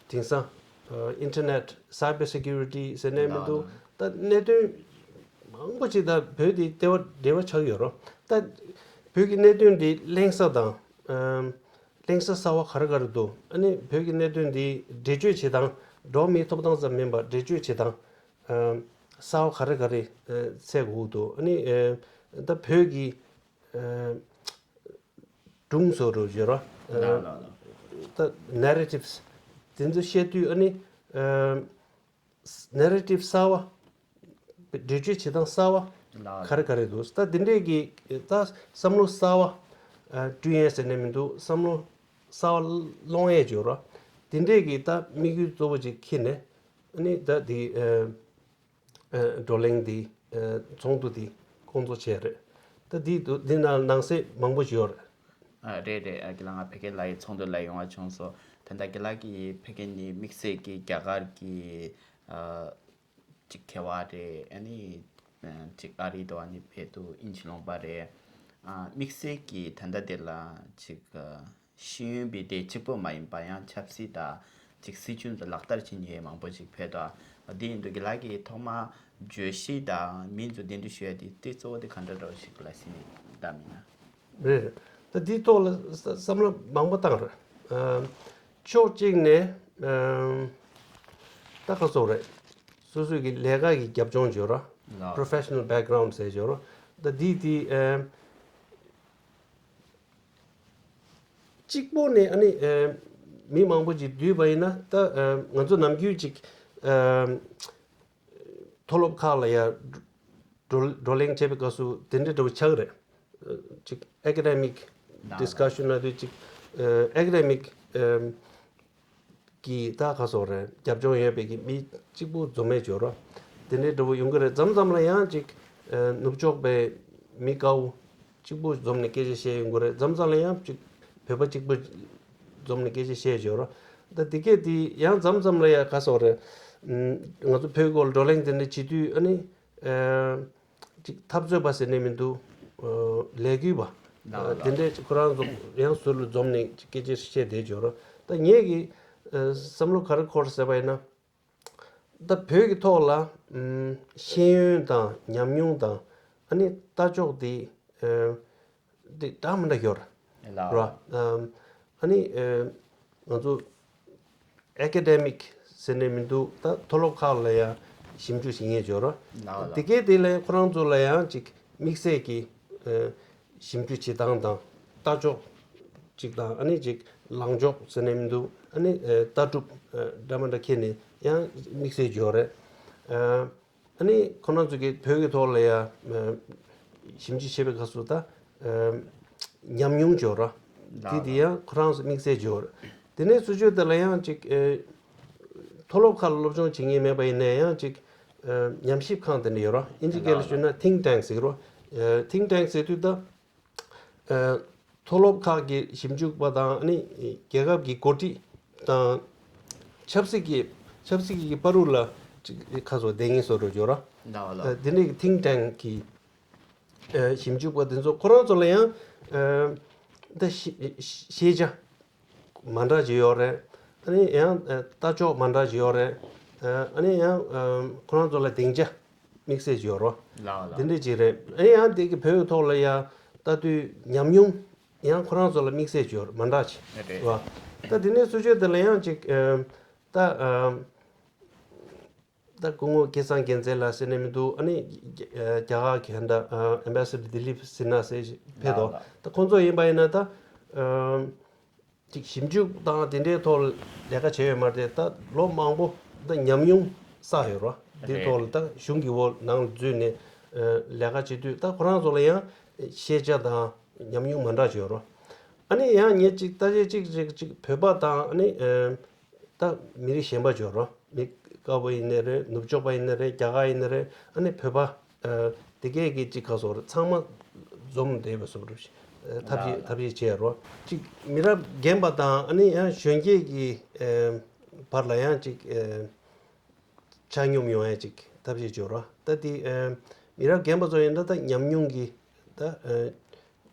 དེང་སང་ཨ་internet cyber security ཟེར་ནས་མི་འདུག་ད་གནད་དོན་མང་པོ་ཅིག་ད་བོད་དེ་ལྟེ་བ་འབྲེལ་བ་ཆགས་ཡོད་རོ། ད་བོད་ཀྱི་གནད་དོན་འདི་གླེང་ས་དང་ཨ་གླེང་ས་གསར་བ་ག་རེ་ག་རེ་འདུག་ཨ་ནི་བོད་ཀྱི་གནད་དོན་འདི་འགྲེལ་བརྗོད་བྱེད་སྟངས། འགྲོ་བ་མིའི་ཐོབ་ཐང་ཙམ་མིན་པར་འགྲེལ་བརྗོད་བྱེད་སྟངས་ཨ་གསར་བ་ག་རེ་ག་རེ་ཨ་འཚོལ་དགོས་འདུག་ཨ་ནི་ཨ་ད་བོད་ཀྱི་ཨ་སྒྲུང་བཟོ་རུ་བརྗོད་རོ། ལགས་ལགས་ལགས། ད་narratives དེ་ཚོ་བཤད་དུས་ཨ་ནི་ཨ་narrative གསར་བ། འགྲེལ་བརྗོད་བྱེད་སྟངས་གསར་བ་ལགས་ག་རེ་ག་རེ་འདུག་ད་དེ་འདྲས་ཀྱི་ད་བསམ་བློ་གསར་བ་ཨ་བསྐྲུན་ཡས་ཟེར་ནས་མི་འདུག་བསམ་བློ་གསར་བ་སློང་ཡས་བརྗོད་རོ། དེ་འདྲས་ཀྱི་ད་དམིགས་ཡུལ་གཙོ་བོ་ཅིག་འཁྱེར་ནས་ཨ་ནི་ད་དེ་ཨ་ཨ་བགྲོ་གླེང་འདི་ཨ་ཚོགས་འདུ་འདི་སྐོང་ཚོགས་བྱས་རེད། ད་འདི་འདུག་འདི་ནང་ནང་གསེས་མང་པོ་ཞིག་ཡོད་རེད། ཨ་རེད་རེད། ཨ་རྒན་ལགས། ང་ཕ་གི་ལ་ཡི་ཚོགས་འདུ་ལ་ཡོང་བ་བྱུང་སོང་། ད་ལྟ་རྒན་ལགས་ཀྱིས་ཕ་གི་ནི་དམིགས་བསལ་གྱི་རྒྱ་གར་གྱི་ཨ་ཅིག་མཁས་པ་རེད། ཨ་ནི་ཨ་ཅིག་ཨ་རི་དང་ཨ་ནི་བོད་དུ་དབྱིན་ཇི་ལུང་པ་རེད། ཨ་དམིགས་བསལ་གྱི་ད་ལྟ་དེ་ལ་ཅིག་ཨ་ཤེས་ཡོན་པའི་སྡེ་གཅིག་པོ་མ་ཡིན་པ་ཡང་ཆབ་སྲིད་དང་ཅིག་སྲིད་བྱུས་ཚོ་ལག་བསྟར་བྱེད་མཁན་མང་པོ་ཅིག་ཕེབས་འདུག་འདི་ཡིན་དུས་རྒན་ལགས་ཀྱིས་ཐོག་མ་བརྗོད་གཞི་དང་མིང་ཚོ་གདན་འདྲེན་ཞུ་ཡ་དེ་དེ་གཙོ་བོ་དེ་ག་འདྲ་འདྲ་བོ་ཞིག་ལ་ཟིན་བདམས་ཡིན་ན། རེད་རེད། ད་འདིའི་ཐོག་ལ་བསམ་བློ་མང་པོ་བཏང་རེད། ཕྱོགས་གཅིག་ནས་ད་ག་སོག་རེད། སོ་སོའི་གི་ལས་ཀ་གི་རྒྱབ་ལྗོངས་བརྗོད་ར། ལགས། Professional background ཟེར་བརྗོད་ར། ད་འདི་འདི་གཅིག་པོ་ནས་ཨ་ནི་མི་མང་པོ་ཅིག་བསྡུས་པ་ཡིན་ན། ད་ང་ཚོ་ནམ་རྒྱུན་ཅིག་མཐོ་སློབ་ཁག་ལ་ཡ་བགྲོ་བགྲོ་གླེང་བྱེད་པའི་སྐབས་སུ་དེ་འདྲ་འདྲ་བོ་ཆགས་རེད། ཅིག་academic discussion ལབ་དུས་ཅིག་academic གི་ད་ག་སོག་རེད། རྒྱབ་ལྗོངས་ཡོད་པའི་གི་མི་གཅིག་པུ་འཛོམས་མེད་བརྗོད་རོགས། དེ་འདྲའི་འདྲ་བོ་ཡོང་གི་རེད། མཚམས་མཚམས་ལ་ཡང་ཅིག་ནུབ་ཕྱོགས་པའི་མི་དཀར་པོ་གཅིག་པུ་འཛོམས་ནས་སྐད་ཆ་བཤད་ཡོང་གི་རེད། མཚམས་མཚམས་ལ་ཡང་ཅིག་བོད་པ་གཅིག་པུ་འཛོམས་ནས་སྐད་ཆ་བཤད་བརྗོད་རོགས། ད་དེ་སྐད་དེ་ཡང་མཚམས་མཚམས་ལ་ཡང་ག་སོག་རེད། ང་ཚོ་བོད་སྐོར་བགྲོ་གླེང་དེ་འདྲ་བྱེད་དུས་ཨ་ནི། ཅིག་འཐབ་རྩོད་པ་ཟེར་ནས་མི་འདུག་ལས་འགུལ་བ། ལགས་ལགས། དེ་འདྲས་ཁོ་རང་ཚོ་ཡང་ཟུར་ལ་འཛོམས་ནས་སྐད་ཆ་བཤད་བསྡད་ཡོད་རེད། ད་ངེད་ཀྱི་བསམ་བློ་ག་རེ་འཁོར་ཟེར་བ་ཡིན་ན། ད་བོད་ཀྱི་ཐོག་ལ་ཤེས་ཡོན་དང་ཉམས་མྱོང་དང་ཨ་ནི་ལྟ་ཕྱོགས་དེ་དེ་འདྲ་མི་འདྲ་ཡོད་རེད། ལགས། ར། ཨ་ནི་ང་ཚོ་academic ཟེར་ནས་མི་འདུག་ད་མཐོ་སློབ་ཁག་ལ་ཡང་ཞིབ་འཇུག་བྱེད་མཁན་ཡོད་རེད། ལགས་ལགས། དེ་གའི་དེ་ལ་ཡང་ཁོ་རང་ཚོ་ལ་ཡང་ཅིག་དམིགས་བསལ་གྱི་ཞིབ་འཇུག་བྱེད་སྟངས་དང་ལྟ་ཕྱོགས་ཅིག་དང་ཨ་ནི་ཅིག་ལངས་ཕྱོགས་ཟེར་ནས་མི་འདུག་ཨ་ནི་ལྟ་གྲུབ་འདྲ་མི་འདྲ་ཁྱེར་ནས་ཡང་དམིགས་བསལ་ཡོད་རེད། ཨ་ནི་ཁོ་རང་ཚོ་གི་བོད་ཀྱི་ཐོག་ལ་ཡ་ཞིབ་འཇུག་བྱེད་པའི་སྐབས་སུ་ད་ཉམས་མྱོང་འབྱོར་ར། དེ་དེ་ཡང་ཁོ་རང་ཚོ་དམིགས་བསལ་འབྱོར། དེ་ནས་སུ་ཆོས་དེ་ལ་ཡང་ཅིག་མཐོ་སློབ་ཁག་ལ་སློབ་སྦྱོང་བྱེད་མཁན་མེད་པ་ཡིན་ན་ཡང་ཅིག་ཉམས་ཞིབ་ཁང་དེ་འདྲ་ཡོད་ར། ཨིན་ཇི་སྐད་ལ་ཞུས་ན་think tank ཟེར་རོ། think tank ཟེར་དུས་ད། མཐོ་སློབ་ཁག་གི་ཞིབ་འཇུག་པ་དང་ནི་རྒྱལ་ཁབ་ཀྱི་འགོ་ཁྲིད་དང་ཆབ་སྲིད་ཀྱི་ཆབ་སྲིད་ཀྱི་བར་དུ་ལ་ཅིག་ཁ་སོ་བསྡད་ངེས་སོ་རུ་འབྱོར་ར། འདི་འདྲའི་think tank གི་ཞིབ་འཇུག་པ་དེ་ཚོ་ཁོ་རང་ཚོ་ལ་ཡང་ད་ཤེས་བྱ་མ་འདྲ་ཅིག་ཡོད་རེད། ཨ་ནི་ཡང་ལྟ་ཕྱོགས་མ་འདྲ་ཅིག་ཡོད་རེད། ཨ་ནི་ཡང་ཁོ་རང་ཚོ་ལ་སྡིངས་ཆ་དམིགས་བསལ་ཅིག་ཡོད་རོ། ལགས་ལགས། དེ་འདྲ་ཅིག་རེད། ཨ་ནི་ཡང་དེ་གི་བོད་ཐོག་ལ་ཡང་ལྟ་དུས་ཉམས་མྱོང་ཡང་ཁོ་རང་ཚོ་ལ་དམིགས་བསལ་ཅིག་ཡོད་རེད། མ་འདྲ་ཅིག་རེད། ད་དེ་ནས་སུ་ཆོས་དེ་ལ་ཡང་ཅིག་ད་ད་སྐུ་ངོ་སྐལ་བཟང་རྒྱལ་མཚན་ལགས་ཟེར་ནས་མི་འདུག་ཨ་ནི་རྒྱ་གར་གྱི་ཧན་ད་ཨེམ་བྷེ་སེ་ཌར་དི་ལིབ་སི་ན་ཟེར་ཕེབས་དོ། ད་ཁོང་ཚོ་ཡིན་པ་ཡིན་ན་ད། ཅིག་ཞིབ་འཇུག་དང་དེ་འདྲའི་ཐོག་ལ་ལས་ཀ་བྱས་ཡོད་མ་རེད། ད་ལོ་མང་པོ་ད་ཉམས་མྱོང་བསགས་ཡོད་རོ། དེའི་ཐོག་ལ་ད་གཞུང་གི་འོག་ནང་ལ་འཛུལ་ནས་ལས་ཀ་བྱེད་དུས་ད་ཁོ་རང་ཚོ་ལ་ཡང་ཤེས་བྱ་དང་ཉམས་མྱོང་མ་འདྲ་ཅིག་ཡོད་རོ། ཨ་ནི་ཡང་ངས་ཅིག་ལྟ་བྱེད་ཅིག་ཅིག་ཅིག་བོད་པ་དང་ཨ་ནི་ད་མི་རིགས་གཞན་པ་ཅིག་ཡོད་རོ། མི་ དཀར་པོ་ཡིན་ནའི་རེད། ནུབ་ཕྱོགས་པ་ཡིན་ནའི་རེད། རྒྱ་གར་ཡིན་ནའི་རེད། ཨ་ནི་བོད་པ་ཨ་དེ་གས་ཀྱི་ཅིག་ག་སོགས་རེད། ཚང་མ་འཛོམས་བསྡད་པའི་བཟོ་འདྲ་ཞིག་ཨ་ཐབས་ཤེས་ལགས་ཐབས་ཤེས་བྱས་རོགས། ཅིག་མི་རབས་རྒན་པ་དང་ཨ་ནི་ཡང་གཞོན་སྐྱེས་ཀྱི་ཨ་བར་ལ་ཡང་ཅིག་ཨ་ཆ་སྙོམས་ཡོང་ཡ་ཅིག་ཐབས་ཤེས་བྱོས་རོགས། ད་དེ་ཨ་མི་རབས་རྒན་པ་ཚོ་ཡིན་ན་ད་ཉམས་མྱོང་གི་ད་ཨ་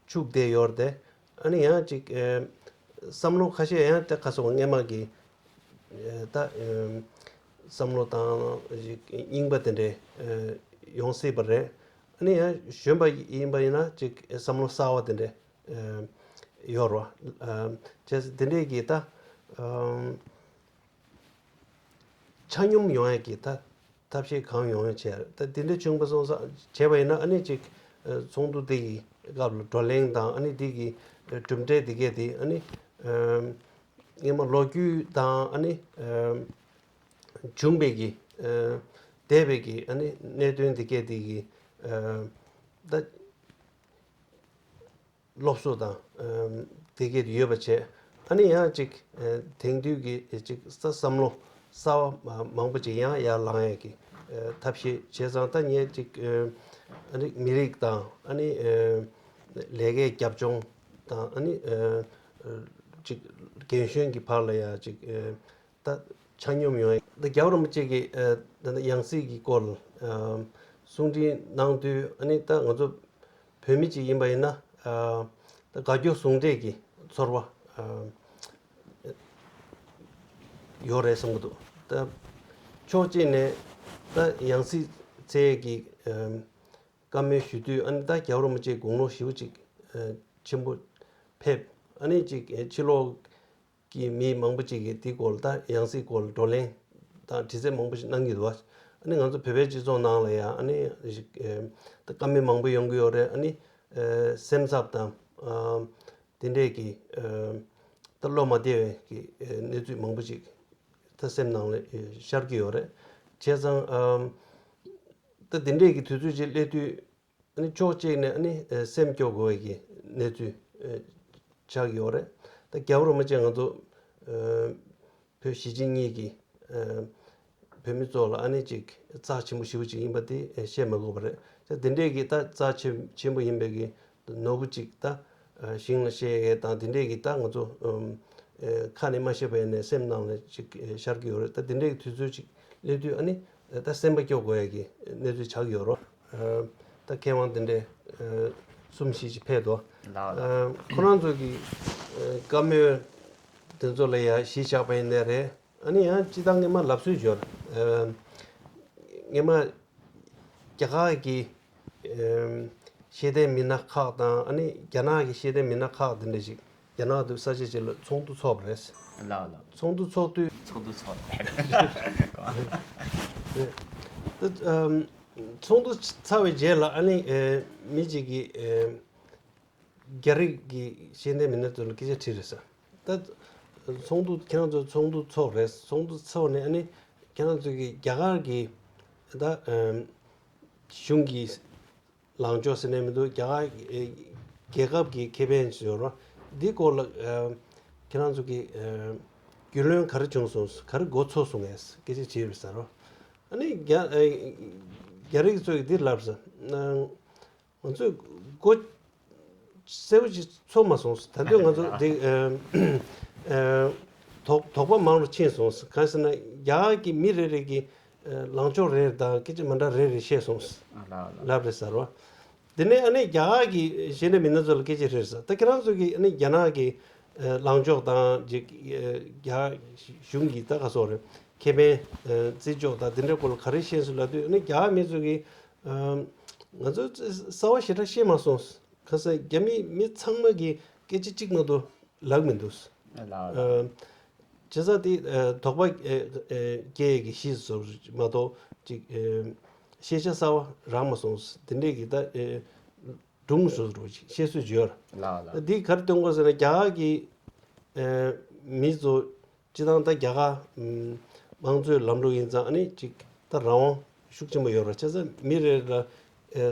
ཕྱུག་བསྡད་ཡོད་རེད་དེ། ཨ་ནི་ཡང་ཅིག་ཨ་བསམ་བློ་ཁ་ཤས་ཡང་ད་ག་སོགས་སྔས་མ་གི་ཨ་ད་ཨ་བསམ་བློ་དང་ཅིག་རྙིང་པ་དེ་འདྲས་ཨ་ཡོང་སྲིད་པ་རེད། ཨ་ནི་ཡང་གཞོན་པ་ཡིན་པ་ཡིན་ན་ཅིག་བསམ་བློ་གསར་བ་དེ་འདྲས་ཨ་ཡོད་རེད་བ། ཨ་བྱས་ཙང་དེ་འདྲས་ཀྱི་ད་ཨ་ཆ་སྙོམས་ཡོང་ཡ་གི་ད་ཐབས་ཤེས་གང་ཡོང་ཡ་བྱས། ད་དེ་འདྲ་བྱུང་པ་སོང་ཙང་བྱས་པ་ཡིན་ན་ཨ་ནི་ཅིག་ཨ་ཚོགས་འདུ་འདི་གི་སྐབས་ལ་བགྲོ་གླེང་དང་ཨ་ནི་འདི་གི་ཨ་གྲུབ་འབྲས་འདི་གས་དེ་ཨ་ནི་ཨ་སྔས་མ་ལོ་རྒྱུས་དང་ཨ་ནི་ཨ་བྱུང་བའི་གི་ཨ་འདས་པའི་གི་ཨ་ནི་གནད་དོན་འདི་གས་དེ་གི་ཨ་ད་སློབ་གསོ་དང་ཨ་དེ་གས་ཡོད་པ་བྱས། ཨ་ནི་ཡང་ཅིག་ཨ་དེང་དུས་ཀྱི་ཅིག་ས་བསམ་བློ་གསར་བ་མ་མང་པོ་ཅིག་ཡང་ཡར་ལངས་ཡས་ཀྱི་ཨ་ཐབས་ཤེས་བྱས་ཙང་། ད་ངས་ཅིག་ཨ་ཨ་ནི་མི་རིགས་དང་ཨ་ནི་ཨ་ལས་ཀའི་རྒྱབ་ལྗོངས་དང་ཨ་ནི་ཨ་ཅིག་རྒན་གཞོན་གྱི་བར་ལ་ཡང་ཅིག་ཨ་ད་ཆ་སྙོམས་ཡོང་ཡས། ད་རྒྱལ་བ་རིན་པོ་ཆེ་གིས་ཨ་ད་ཡང་སྲིད་ཀྱི་སྐོར་ཨ་གསུང་འཕྲིན་གནང་དུས་ཨ་ནི་ད་ང་ཚོ་བོད་མི་ཅིག་ཡིན་པ་ཡིན་ན་ཨ་ད་དགའ་སྐྱོ་ཟུང་འབྲེལ་གྱི་ཚོར་བ་ཨ་ཡོད་རེད་བསམ་གྱི་འདུག་ད་ཕྱོགས་གཅིག་ནས་ད་ཡང་སྲིད་བཙལ་ཡས་ཀྱི་ཨ་བཀའ་མོལ་ཞུ་དུས་ཨ་ནི་ད་རྒྱལ་བ་རིན་པོ་ཆེའི་དགུང་ལོ་ཞེ་པོ་ཅིག་ཨ་ཆེན་པོ་ཕེབས། ཨ་ནི་ཅིག་ཨ་ཕྱི་ལོགས་ཀྱི་མི་མང་པོ་ཅིག་གིས་འདི་སྐོར་ལ་ད་ཡང་སྲིད་སྐོར་ལ་བགྲོ་གླེང་དང་དྲི་རྩད་མང་པོ་ཞིག་གནང་གི་འདུག་བ། ཨ་ནི་ང་ཚོ་བོད་པའི་སྤྱི་ཚོགས་ནང་ལ་ཡང་ཨ་ནི་ཞིག་ཨེ་ད་བཀའ་མོལ་མང་པོ་ཡོང་གི་ཡོད་རེད། ཨ་ནི་ཨེ་སེམས་འཚབ་དང་ཨ་དེ་འདྲས་ཀྱི་ཨེ་ད་བློ་མ་བདེ་བའི་གི་ཨེ་གནས་ཚུལ་མང་པོ་ཞིག་ད་སེམས་ནང་ལ་ཨེ་ཤར་གྱི་ཡོད་རེད། བྱས་ཙང་ཨ་ད་དེ་འདྲས་ཀྱི་དུས་ཚོད་ཅིག་སླེབས་དུས། ཨ་ནི་ཕྱོགས་གཅིག་ནས་ཨ་ནི་ཨ་སེམས་སྐྱོ་དགོས་ཀྱི་གནས་ཚུལ་ཨ་ཆགས་ཡོད་རེད། ད་རྒྱལ་བ་རིན་པོ་ཆེ་ང་ཚོ་ཨ་བོད་གཞིས་བྱེས་གཉིས་ཀྱི་ཨ་བོད་མི་ཚོ་ལ་ཨ་ནི་ཅིག་རྩ་ཆེན་པོ་ཞེ་པོ་ཅིག་ཡིན་པ་དེ་ཨ་བཤད་མ་དགོས་པ་རེད། ད་དེ་འདྲས་ཀྱི་ད་རྩ་ཆེ་ཆེན་པོ་ཡིན་པའི་གི་ནོར་བུ་ཅིག་ད་ཨ་ཞིང་ལ་བཤད་ཡས་དང་དེ་འདྲས་ཀྱི་ད་ང་ཚོ་ཨ་ཁ་ནས་མ་བཤད་པ་ཡིན་ནའི་སེམས་ནང་ལ་ཅིག་ཨ་ཤར་གྱི་ཡོད་རེད། ད་དེ་འདྲས་ཀྱི་དུས་ཚོད་ཅིག་སླེབས་དུས་ཨ་ནི་ད་སེམས་པ་སྐྱོ་དགོས་ཡས་ཀྱི་གནས་ཚུལ་ཆགས་ཡོད་རེད། ཨ་ད་མཁས་དབང་དེ་འདྲས་ཨ་གསུམ་བཞི་ཅིག་ཕེབས་འདུག་ལགས་ལགས། ཨ་ཁོ་རང་ཚོ་གི་ཨ་བཀའ་མོལ་དེ་ཚོ་ལ་ཡ་གཞི་བཞག་པ་ཡིན་ནའི་རེད། ཨ་ནི་ཡང་སྤྱི་བཏང་སྔས་མ་ལབ་སྲོལ་ཡོད་རེད། ཨ་སྔས་མ་རྒྱ་གར་གྱི་ཨ་ཤེས་ལྡན་མི་སྣ་ཁག་དང་ཨ་ནི་རྒྱ་ནག་གི་ཤེས་ལྡན་མི་སྣ་ཁག་དེ་འདྲ་ཞིག་རྒྱ་ནག་དུ་ས་ཆ་ཅིག་ལ་ཚོགས་འདུ་ཚོགས་པ་རེད། ལགས་ལགས། ཚོགས་འདུ་ཚོགས་དུས། ཚོགས་འདུ་ཚོགས་པ་རེད། ཨ་ཚོགས་འདུ་ཚར་བའི་རྗེས་ལ་ཨ་ནི་ཨེ་མི་གཅིག་གིས་ཨེ་རྒྱ་རིགས་ཀྱི་ཤེས་ལྡན་མི་སྣ་ཚོ་ལ་སྐད་ཆ་དྲིས་རེད་ཟེར། ད་ཚོགས་འདུ་ཁྱེད་རང་ཚོ་ཚོགས་འདུ་ཚོགས་རེད། ཚོགས་འདུ་ཚོགས་ནས་ཨ་ནི་ཁྱེད་རང་ཚོ་གི་རྒྱ་གར་གྱི་ད་ཨེ་གཞུང་གི་ལངས་ཕྱོགས་ཟེར་ནས་མི་འདུག་རྒྱ་གར་ཨེ་རྒྱལ་ཁབ་ཀྱི་ཁེ་ཕན་ཞིག་ཡོད་རེད། འདི་སྐོར་ལ་ཨེ་ཁྱེད་རང་ཚོ་གི་ཨེ་རྒྱུས་ལོན་ག་རེ་བྱུང་སོང་། ག་རེ་མགོ་ཚོས་སོང་ངས་སྐད་ཆ་དྲིས་རེད་ཟེར་རོ། ཨ་ནི་རྒྱ་ཨེ་རྒྱ་རིགས་ཚོས་འདི་ལབ་ཟེར། ང་ཚོས་མགོ་གསལ་པོ་ཅིག་ཚོས་མ་སོང་། ད་དུང་ང་ཚོ་འདི་ཨེ་ཨེ་དོགས་དོགས་པ་མང་རུ་ཕྱིན་སོང་། གང་ཟེར་ན་རྒྱ་གར་གྱི་མི་རེ་རེ་གི་ཨེ་ལངས་ཕྱོགས་རེ་རེ་དང་སྐད་ཆ་མི་འདྲ་རེ་རེ་བཤད་སོང་། ལབ་རེད་ཟེར་རོ། དེ་ནས་ཨ་ནི་རྒྱ་གར་གྱི་ཤེས་ལྡན་མི་སྣ་ཚོ་ལ་སྐད་ཆ་དྲིས་ཟེར། ད་ཁྱེད་རང་ཚོ་གིས་ཨ་ནི་རྒྱ་ནག་གི་ཨ་ལངས་ཕྱོགས་དང་ཅིག་ཨ་རྒྱ་གཞུང་གི་ད་ག་སོགས་རེད། ཁེ་ཕན་ཨ་བརྩི་ཕྱོགས་དང་དེ་འདྲའི་སྐོར་ལ་ག་རེ་ཤེས་སོང་ལབ་དུས་ཨ་ནི་རྒྱ་གར་མི་ཚོ་གིས་ཨ་ང་ཚོ་གསར་བ་ཞེ་དྲག་ཤེས་མ་སོང་། གང་ཟེར་རྒྱ་མི་མི་ཚང་མ་གིས་སྐད་ཆ་གཅིག་མ་གཏོགས་ལབ་མི་འདུག་ལགས་ལགས། ཨ་བྱས་ཙང་དེ་ཨ་དོགས་པ་ཨ་ཨ་སྐྱེ་ཡས་ཀྱི་གཞི་བཟོ་མ་གཏོགས་ཅིག་ཨ་ཤེས་བྱ་གསར་བ་རག་མ་སོང་། དེ་འདྲས་ཀྱི་ད་ཨ་སྒྲུང་བཟོ་རུ་ཅིག་བཤད་སྲོལ་ཅིག་ཡོད་རེད། ལགས་ལགས། ད་འདི་ག་རེ་སྟོན་དགོས་ཟེར་ན་རྒྱ་གར་གྱི་ཨ་མི་ཚོ་སྤྱི་བཏང་ད་རྒྱ་གར་ཨམ་དམངས་གཙོའི་ལམ་ལུགས་ཡིན་ཙང་ཨ་ནི་ཅིག་ད་རང་དབང་ཤུགས་ཆེན་པོ་ཡོད་རེད། བྱས་ཙང་མི་རེ་ལ་ཨེ་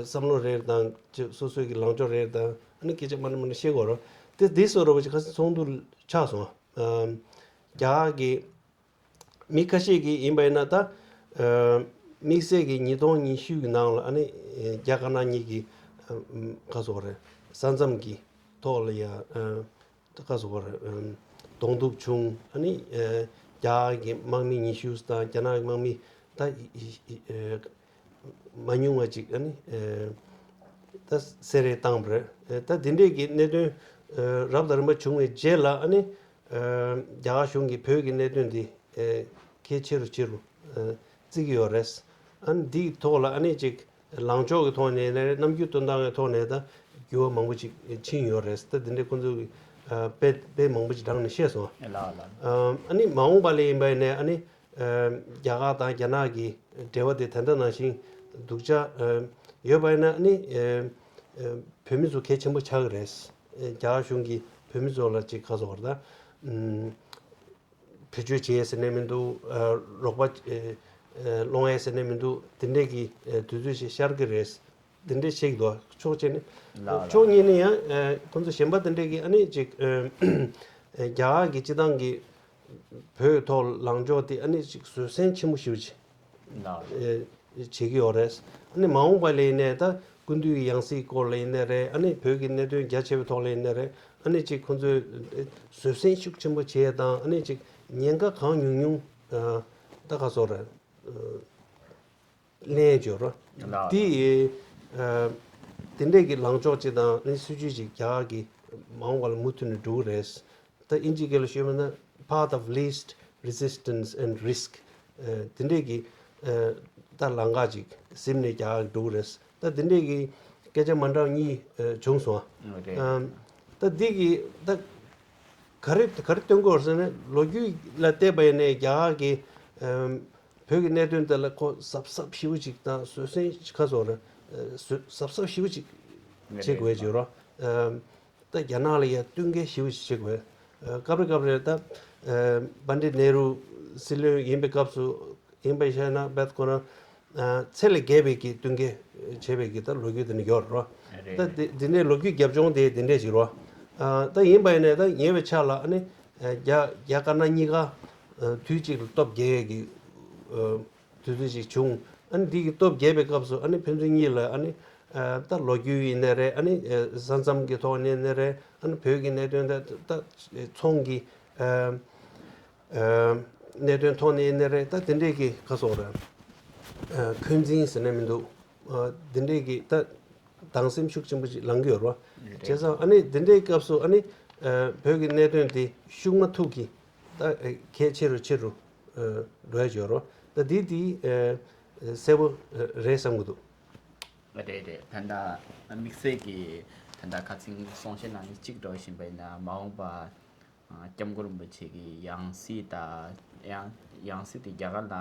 བསམ་བློ་རེ་དང་ཅིག་སོ་སོའི་གི་ལངས་ཕྱོགས་རེ་དང་ཨ་ནི་སྐད་ཆ་མ་འདྲ་མ་འདྲ་བཤད་དགོས་རེད། དེ་དེ་བཟོ་འདྲ་བོ་ཅིག་ཁ་སང་ཚོགས་འདུ་ཆགས་སོང་། ཨམ་རྒྱ་གར་གི་མི་ཁ་ཤས་ཀྱིས་ཡིན་པ་ཡིན་ན་ད་ ཨ་དམིགས་བསལ་གྱི་ཉིས་སྟོང་ཉི་ཤུ་གི་ནང་ལ་ཨ་ནི་ཨ་རྒྱ་དཀར་ནག་གཉིས་ཀྱི་ཨ་ཨམ་ག་ཟེར་དགོས་རེད། ས་མཚམས་ཀྱི་ཐོག་ལ་ཡ་ཨ་ག་ཟེར་དགོས་རེད། ཨམ་གདོང་ཐུག་བྱུང་། ཨ་ནི་ཨ་རྒྱ་གར་གྱི་དམག་མི་ཉི་ཤུ་དང་རྒྱ་ནག་གི་དམག་མི་ད་ཨི་ཨི་ཨི་ཨ་མ་ཉུང་བ་ཅིག་ཨ་ནི་ཨ་ད་བསད་རེས་བཏང་བ་རེད། ཨ་ད་འདི་འདྲས་ཀྱི་གནད་དོན་ཨ་རབ་དང་རིམ་པ་བྱུང་བའི་རྗེས་ལ་ཨ་ནི་ཨ་རྒྱ་གར་གཞུང་གིས་བོད་ཀྱི་གནད་དོན་འདི་ཨ་གལ་ཆེ་རུ་ཆེ་རུ་ཨ་བརྩི་གི་ཡོད་རེད། ཨ་ནི་འདིའི་ཐོག་ལ་ཨ་ནི་ཅིག་ལངས་ཕྱོགས་ཀྱི་ཐོག་ནས་ནས་རེད། རྣམ་འགྱུར་སྟོན་སྟངས་ཀྱི་ཐོག་ནས་ད་འགྱུར་བ་མང་པོ་ཅིག་ཕྱིན་ཡོད་རེད། ད་འདི་འདྲའི་ཁོང་ཚོ་གི་ཨ་དཔེ་དཔེ་མང་པོ་ཅིག་བགྲངས་ནས་བཤད་སོང་། ལགས་ལགས། ཨ་ཨ་ནི་མ་འོངས་པ་ལ་ཡིན་པ་ཡིན་ནའི་ཨ་ནི་ཨ་རྒྱ་གར་དང་རྒྱ་ནག་གི་འབྲེལ་བ་དེ་ད་ལྟ་ནང་བཞིན་སྡུག་ཅག་ཨ་ཡོད་པ་ཡིན་ན་ཨ་ནི་ཨ་ཨ་བོད་མི་ཚོ་གལ་ཆེན་པོ་ཆགས་ཀྱི་རེད། ཨ་རྒྱ་གར་གཞུང་གིས་བོད་མི་ཚོ་ལ་ཅིག་ག་ཟེར་དགོས་རེད་ད། ཨམ། བེད་སྤྱོད་བྱས་ཟེར་ནས་མི་འདུག་ཨ་རོགས་པ་ཨ་ཨ་སློང་ཡས་ཟེར་ནས་མི་འདུག་དེ་འདྲས་ཀྱི་ཨ་དུས་ཚོད་ཞིག་ཤར་གྱི་རེད། དེ་འདྲས་བཤད་ཀྱི་འདུག་ཕྱོགས་གཅིག་ནས། ལགས་ལགས། ཕྱོགས་གཉིས་ནས་ཡང་ཨ་ཁོང་ཚོ་གཞན་པ་དེ་འདྲས་ཀྱིས་ཨ་ནི་ཅིག་ཨ་ཨ་རྒྱ་གར་གྱི་སྤྱི་བཏང་གི་བོད་ཐོག་ལངས་ཕྱོགས་དེ་ཨ་ནི་ཅིག་བཟོད་བསྲན་ཆེན་པོ་ཞེ་པོ་ཅིག་ལགས། ཨེ་བྱེད་ཀྱི་ཡོད་རེད། ཨ་ནི་མ་འོངས་པ་ལ་ཡིན་ནའི་ད་སྐུ་མདུན་གྱི་ཡང་སྲིད་སྐོར་ལ་ཡིན་ནའི་རེད། ཨ་ནི་བོད་ཀྱི་གནད་དོན་རྒྱ་ཆེ་བའི་ཐོག་ལ་ཡིན་ནའི་རེད། ཨ་ནི་ཅིག་ཁོང་ཚོས་བཟོད་བསྲན་ཤུགས་ཆེན་པོ་བྱེད་ཡས་དང་། ཨ་ནི་ཅིག་ཉེན་ཁ་གང་ཉུང་ཉུང་ཨ་ད་ག་ཟེར་དགོས་རེད། ཨ་ལེན་བྱོས་རོགས། ལགས། དེ་ཨ་དེ་འདྲས་ཀྱི་ལངས་ཕྱོགས་ཅིག་དང་ཨ་ནི་སྲིད་ཇུས་ཅིག་རྒྱ་གར་གྱི་མ་འོངས་པ་ལ་མུ་མཐུད་ནས་འགྲོ་གི་རེད། ད་ཨིན་ཇིའི་སྐད་ལ་ཞུས་པ་ན་path of least resistance and risk ཨ་དེ་འདྲས་ཀྱི་ཨ་ད་ལམ་ཁ་ཅིག་ཟིན་ནས་རྒྱ་གར་འགྲོ་གི་རེད། ད་དེ་འདྲས་ཀྱི་སྐད་ཆ་མ་འདྲ་བ་གཉིས་ཨ་བྱུང་སོང་། ཨ་རེད། ཨམ་ད་འདི་གི་ད་ག་རེ་ག་རེ་སྟོན་དགོས་ཟེར་ན། ལོ་རྒྱུས་ལ་བལྟས་པ་ཡིན་ནའི་རྒྱ་གར་གྱི་ཨམ་བོད་ཀྱི་གནད་དོན་དེ་ལ་ཁོ་གཟབ་གཟབ་ཞེ་པོ་ཅིག་དང་བཟོད་བསྲན་ག་ཟེར་དགོས་རེད། ཨ་བཟོད་གཟབ་གཟབ་ཞེ་པོ་ཅིག་བྱེད་དགོས་ཅིག་རོ། ཨམ་ད་རྒྱ་ནག་ལ་ཡ་བསྟུན་མཁས་ཞེ་པོ་ཅིག་བྱེད་དགོས། ཨ་སྐབས་རེ་སྐབས་རེ་ད་ཨ་པཎྜི་ཏ་ནེ་རུ་སྲིད་བློན་ཡིན་པའི་སྐབས་སུ་ཡིན་པ་བཤད་ན་བེད་ཁོ་རང་ཨ་ཚད་ལས་བརྒལ་བའི་གི་བསྟུན་མཁས་བྱས་པའི་གི་ད་ལོ་རྒྱུས་དེ་ནི་ཡོད་རེད་རོ། རེད། ད་དེ་དེ་ནས་ལོ་རྒྱུས་རྒྱབ་ལྗོངས་དེ་དེ་འདྲས་ཞིག་རོ། ཨ་ད་ཡིན་པ་ཡིན་ནའི་ད་ཉེ་བའི་ཆར་ལ་ཨ་ནི་ཨ་རྒྱ་རྒྱ་དཀར་ནག་གཉིས་ཀ་ཨ་དུས་གཅིག་ལ་སྟོབས་རྒྱས་ཡས་ཀྱི་ཨ་དུས་ཚོད་ཅིག་བྱུང་། ཨ་ནི་འདི་གི་སྟོབས་རྒྱས་པའི་སྐབས་སུ་ཨ་ནི་ཕན་ཚུན་གཉིས་ལ་ཨ་ནི་ཨ་ད་ལོ་རྒྱུས་ཡིན་ནའི་རེད། ཨ་ནི་ཨ་ས་མཚམས་ཀྱི་ཐོག་ནས་ནའི་རེད། ཨ་ནི་བོད་ཀྱི་གནད་དོན་ད་ད་ཚོང་གི་ཨ་ཨ་གནད་དོན་ཐོག་ནས་ཡིན་ནའི་རེད། ད་དེ་འདྲས་ཀྱི་ག་ཟེར་དགོས་རེད། ཨ་འཁོན་འཛིན་ཟེར་ནས་མི་འདུག་ཨ་དེ་འདྲས་ཀྱི་ད་སྡང་སེམས་ཤུགས་ཆེན་པོ་ཅིག་ལངས་ཀྱི་ཡོད་རེད། རེད། བྱས་ཙང་ཨ་ནི་དེ་འདྲའི་སྐབས་སུ་ཨ་ནི་ཨ་བོད་ཀྱི་གནད་དོན་དེ་ཤུགས་མ་ཐུག་གི་ད་ཨ་གལ་ཆེ་རུ་ཆེ་རུ་ཨ་འགྲོ་ཡ་ཡོད་རེད། ད་འདི་དེ་ཨ་གསལ་པོ་རེད་བསམ་གྱི་འདུག་རེད་རེད། ད་ལྟ་དམིགས་བསལ་གྱི་ད་ལྟ་ཁ་སང་གསུང་བཤད་གནང་མཁན་གཅིག་འགྲོ་བཞིན་པ་ཡིན་ན། མ་འོངས་པ་ཨ་སྐྱབས་མགོན་རིན་པོ་ཆེ་གི་ཡང་སྲིད་དང་། ཡང་ཡང་སྲིད་དེ་རྒྱ་གར་ལ་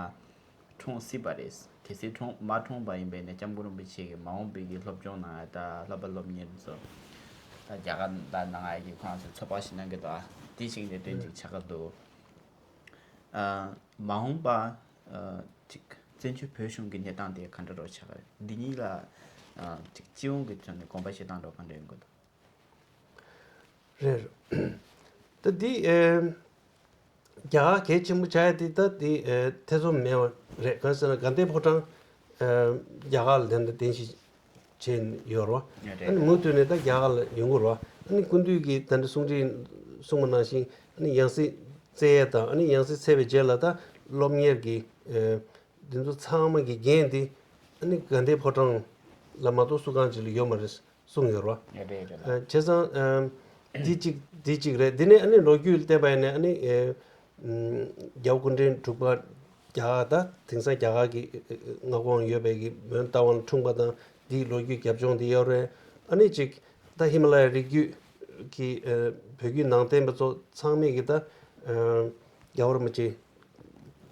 འཁྲུངས་སྲིད་པ་རེད། གལ་སྲིད་འཁྲུངས་མ་འཁྲུངས་པ་ཡིན་པས་ན་སྐྱབས་མགོན་རིན་པོ་ཆེ་གི་མ་འོངས་པའི་གི་སློབ་སྦྱོང་ནང་ད་སློབ་པ་སློབ་གཉེར་ཚོ་ད་རྒྱ་གར་ད་ནང་ཡ་གི་ཁོང་ཚོ་ཚོད་དཔག་ཞིག་གནང་གི་འདུག་ཨ་དེ་ཞིག་གནད་དོན་ཅིག་ཆགས་ཀྱི་འདུག་ཨ་མ་འོངས་པ་ཨ་ཅིག་བཙན་བྱོལ་བོད་གཞུང་གི་གནས་སྟངས་དེ་ག་འདྲ་རོ་ཆགས་ཀྱི་རེད། འདི་གཉིས་ལ་ཨ་ཅིག་སྤྱི་ཡོངས་ཀྱི་ཐོག་ནས་དགོངས་པ་བཞེས་སྟངས་རོ་ག་འདྲ་ཡོང་གི་འདུག་རེད། ད་འདི་ཨེ་རྒྱ་གར་གལ་ཆེན་པོ་ཆགས་ཡ་དེ་ད་འདི་ཨེ་ཐེ་ཚོམ་མེད་པ་རེད། གང་ཟེར་ན་དགའ་ལྡན་ཕོ་བྲང་ཨེ་རྒྱ་གར་ལ་དེ་འདྲ་རྟེན་གཞི་བྱས་ཡོད་རེད་བ། རེད། ཨ་ནི་མུ་མཐུད་ནས་ད་རྒྱ་གར་ལ་ཡོང་གི་རེད་བ། ཨ་ནི་སྐུ་མདུན་གྱིས་ད་འདྲ་གསུང་འཕྲིན་གསུངས་པ་ནང་བཞིན་ཨ་ནི་ཡང་སྲིད་བཙལ་ཡ་དང་། ཨ་ནི་ཡང་སྲིད་བཙལ་བའི་རྗེས་ལ་ད་སློབ་གཉེར་གྱི་ཨེ་འདི་ཚོ་ཚང་མ་གི་འགན་འདི་ཨ་ནི་དགའ་ལྡན་ཕོ་བྲང་ལ་མ་གཏོགས་སུ་གང་ཅིག་ལ་ཡོད་མ་རེད། གསུངས་ཡོད་རེད་བ། རེད་རེད། ཨ་བྱས་ཙང་ཨམ་འདི་གཅིག་འདི་གཅིག་རེད། འདི་ནས་ཨ་ནི་ལོ་རྒྱུས་བལྟས་པ་ཡིན་ན་ཨ་ནི་ཨེ་ཨམ་རྒྱལ་བ་སྐུ་ཕྲེང་དྲུག་པ་རྒྱ་གར་ད་དེང་སང་རྒྱ་གར་གྱི་ཨེ་ཨེ་མངའ་ཁོངས་ཡོད་པའི་གི་མོན་རྟ་དབང་འཁྲུངས་པ་དང་འདིའི་ལོ་རྒྱུས་རྒྱབ་ལྗོངས་འདི་ཡོད་རེད། ཨ་ནི་གཅིག་ད་ཧི་མ་ལ་ཡའི་རི་རྒྱུད་ཀྱི་ཨེ་བོད་བརྒྱུད་ནང་བསྟན་པ་ཚོ་ཚང་མས་གི་ད་ཨེ་རྒྱལ་བ་རིན་པོ་ཆེ་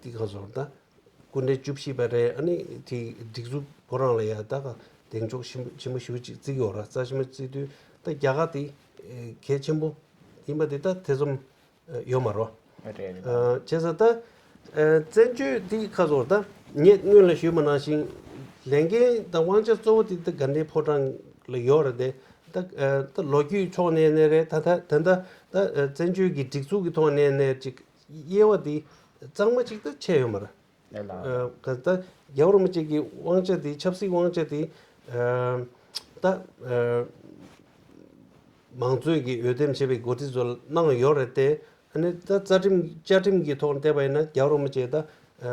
འདི་ག་ཟེར་ད། སྐུ་ཕྲེང་བཅུ་བཞི་པ་རེད། ཨ་ནི་དེ་སྒྲིག་འཛུགས་ཁོ་རང་ལ་ཡ་ད་ག་གདེང་འཇོག་ཆེན་པོ་ཆེན་པོ་ཞེ་པོ་ཅིག་བརྩི་གི་ཡོད་ར། རྩ་ཆེན་པོ་བརྩི་དུས་ད་རྒྱ་གར་དེ་གལ་ཆེན་པོ་ཡིན་པ་དེ་ད་ཐེ་ཚོམ་ཡོད་མ་རེད། རེད་རེད། བྱས་ཙང་ད་བཙན་བྱོལ་འདི་ག་ཟེར་ད་ངས་སྔོན་ལ་ཞུས་པ་ནང་བཞིན་ལས་འགན་དང་དབང་ཆ་གཙོ་བོ་དེ་ད་དགའ་ལྡན་ཕོ་བྲང་ལ་ཡོད་རེད་དེ། ད་ད་ལོ་རྒྱུས་ཕྱོགས་ནས་ནས་རེད། ད་ད་ད་ད་བཙན་བྱོལ་གྱི་སྒྲིག་འཛུགས་ཀྱི་ཐོག་ནས་ནས་ཅིག་དབྱེ་བ་དེ་གཙང་མ་ཅིག་ད་ཕྱེ་ཡོད་མ་རེད། ལགས། ཨ་ག་ད་རྒྱལ་བ་རིན་པོ་ཆེ་གི་དབང་ཆ་དེ་ཆབ་སྲིད་དབང་ཆ་དེ་ཨ་ད་ཨ་མང་གཙོའི་གི་འོས་འདེམས་བྱས་པའི་འགོ་ཁྲིད་ཚོ་ལ་གནང་ཡོད་རེད་དེ། ཨ་ནི་ད་རྩ་ཁྲིམས་བཅའ་ཁྲིམས་ཀྱི་ཐོག་ནས་བལྟས་པ་ཡིན་ན་རྒྱལ་བ་རིན་པོ་ཆེ་ད་ཨ་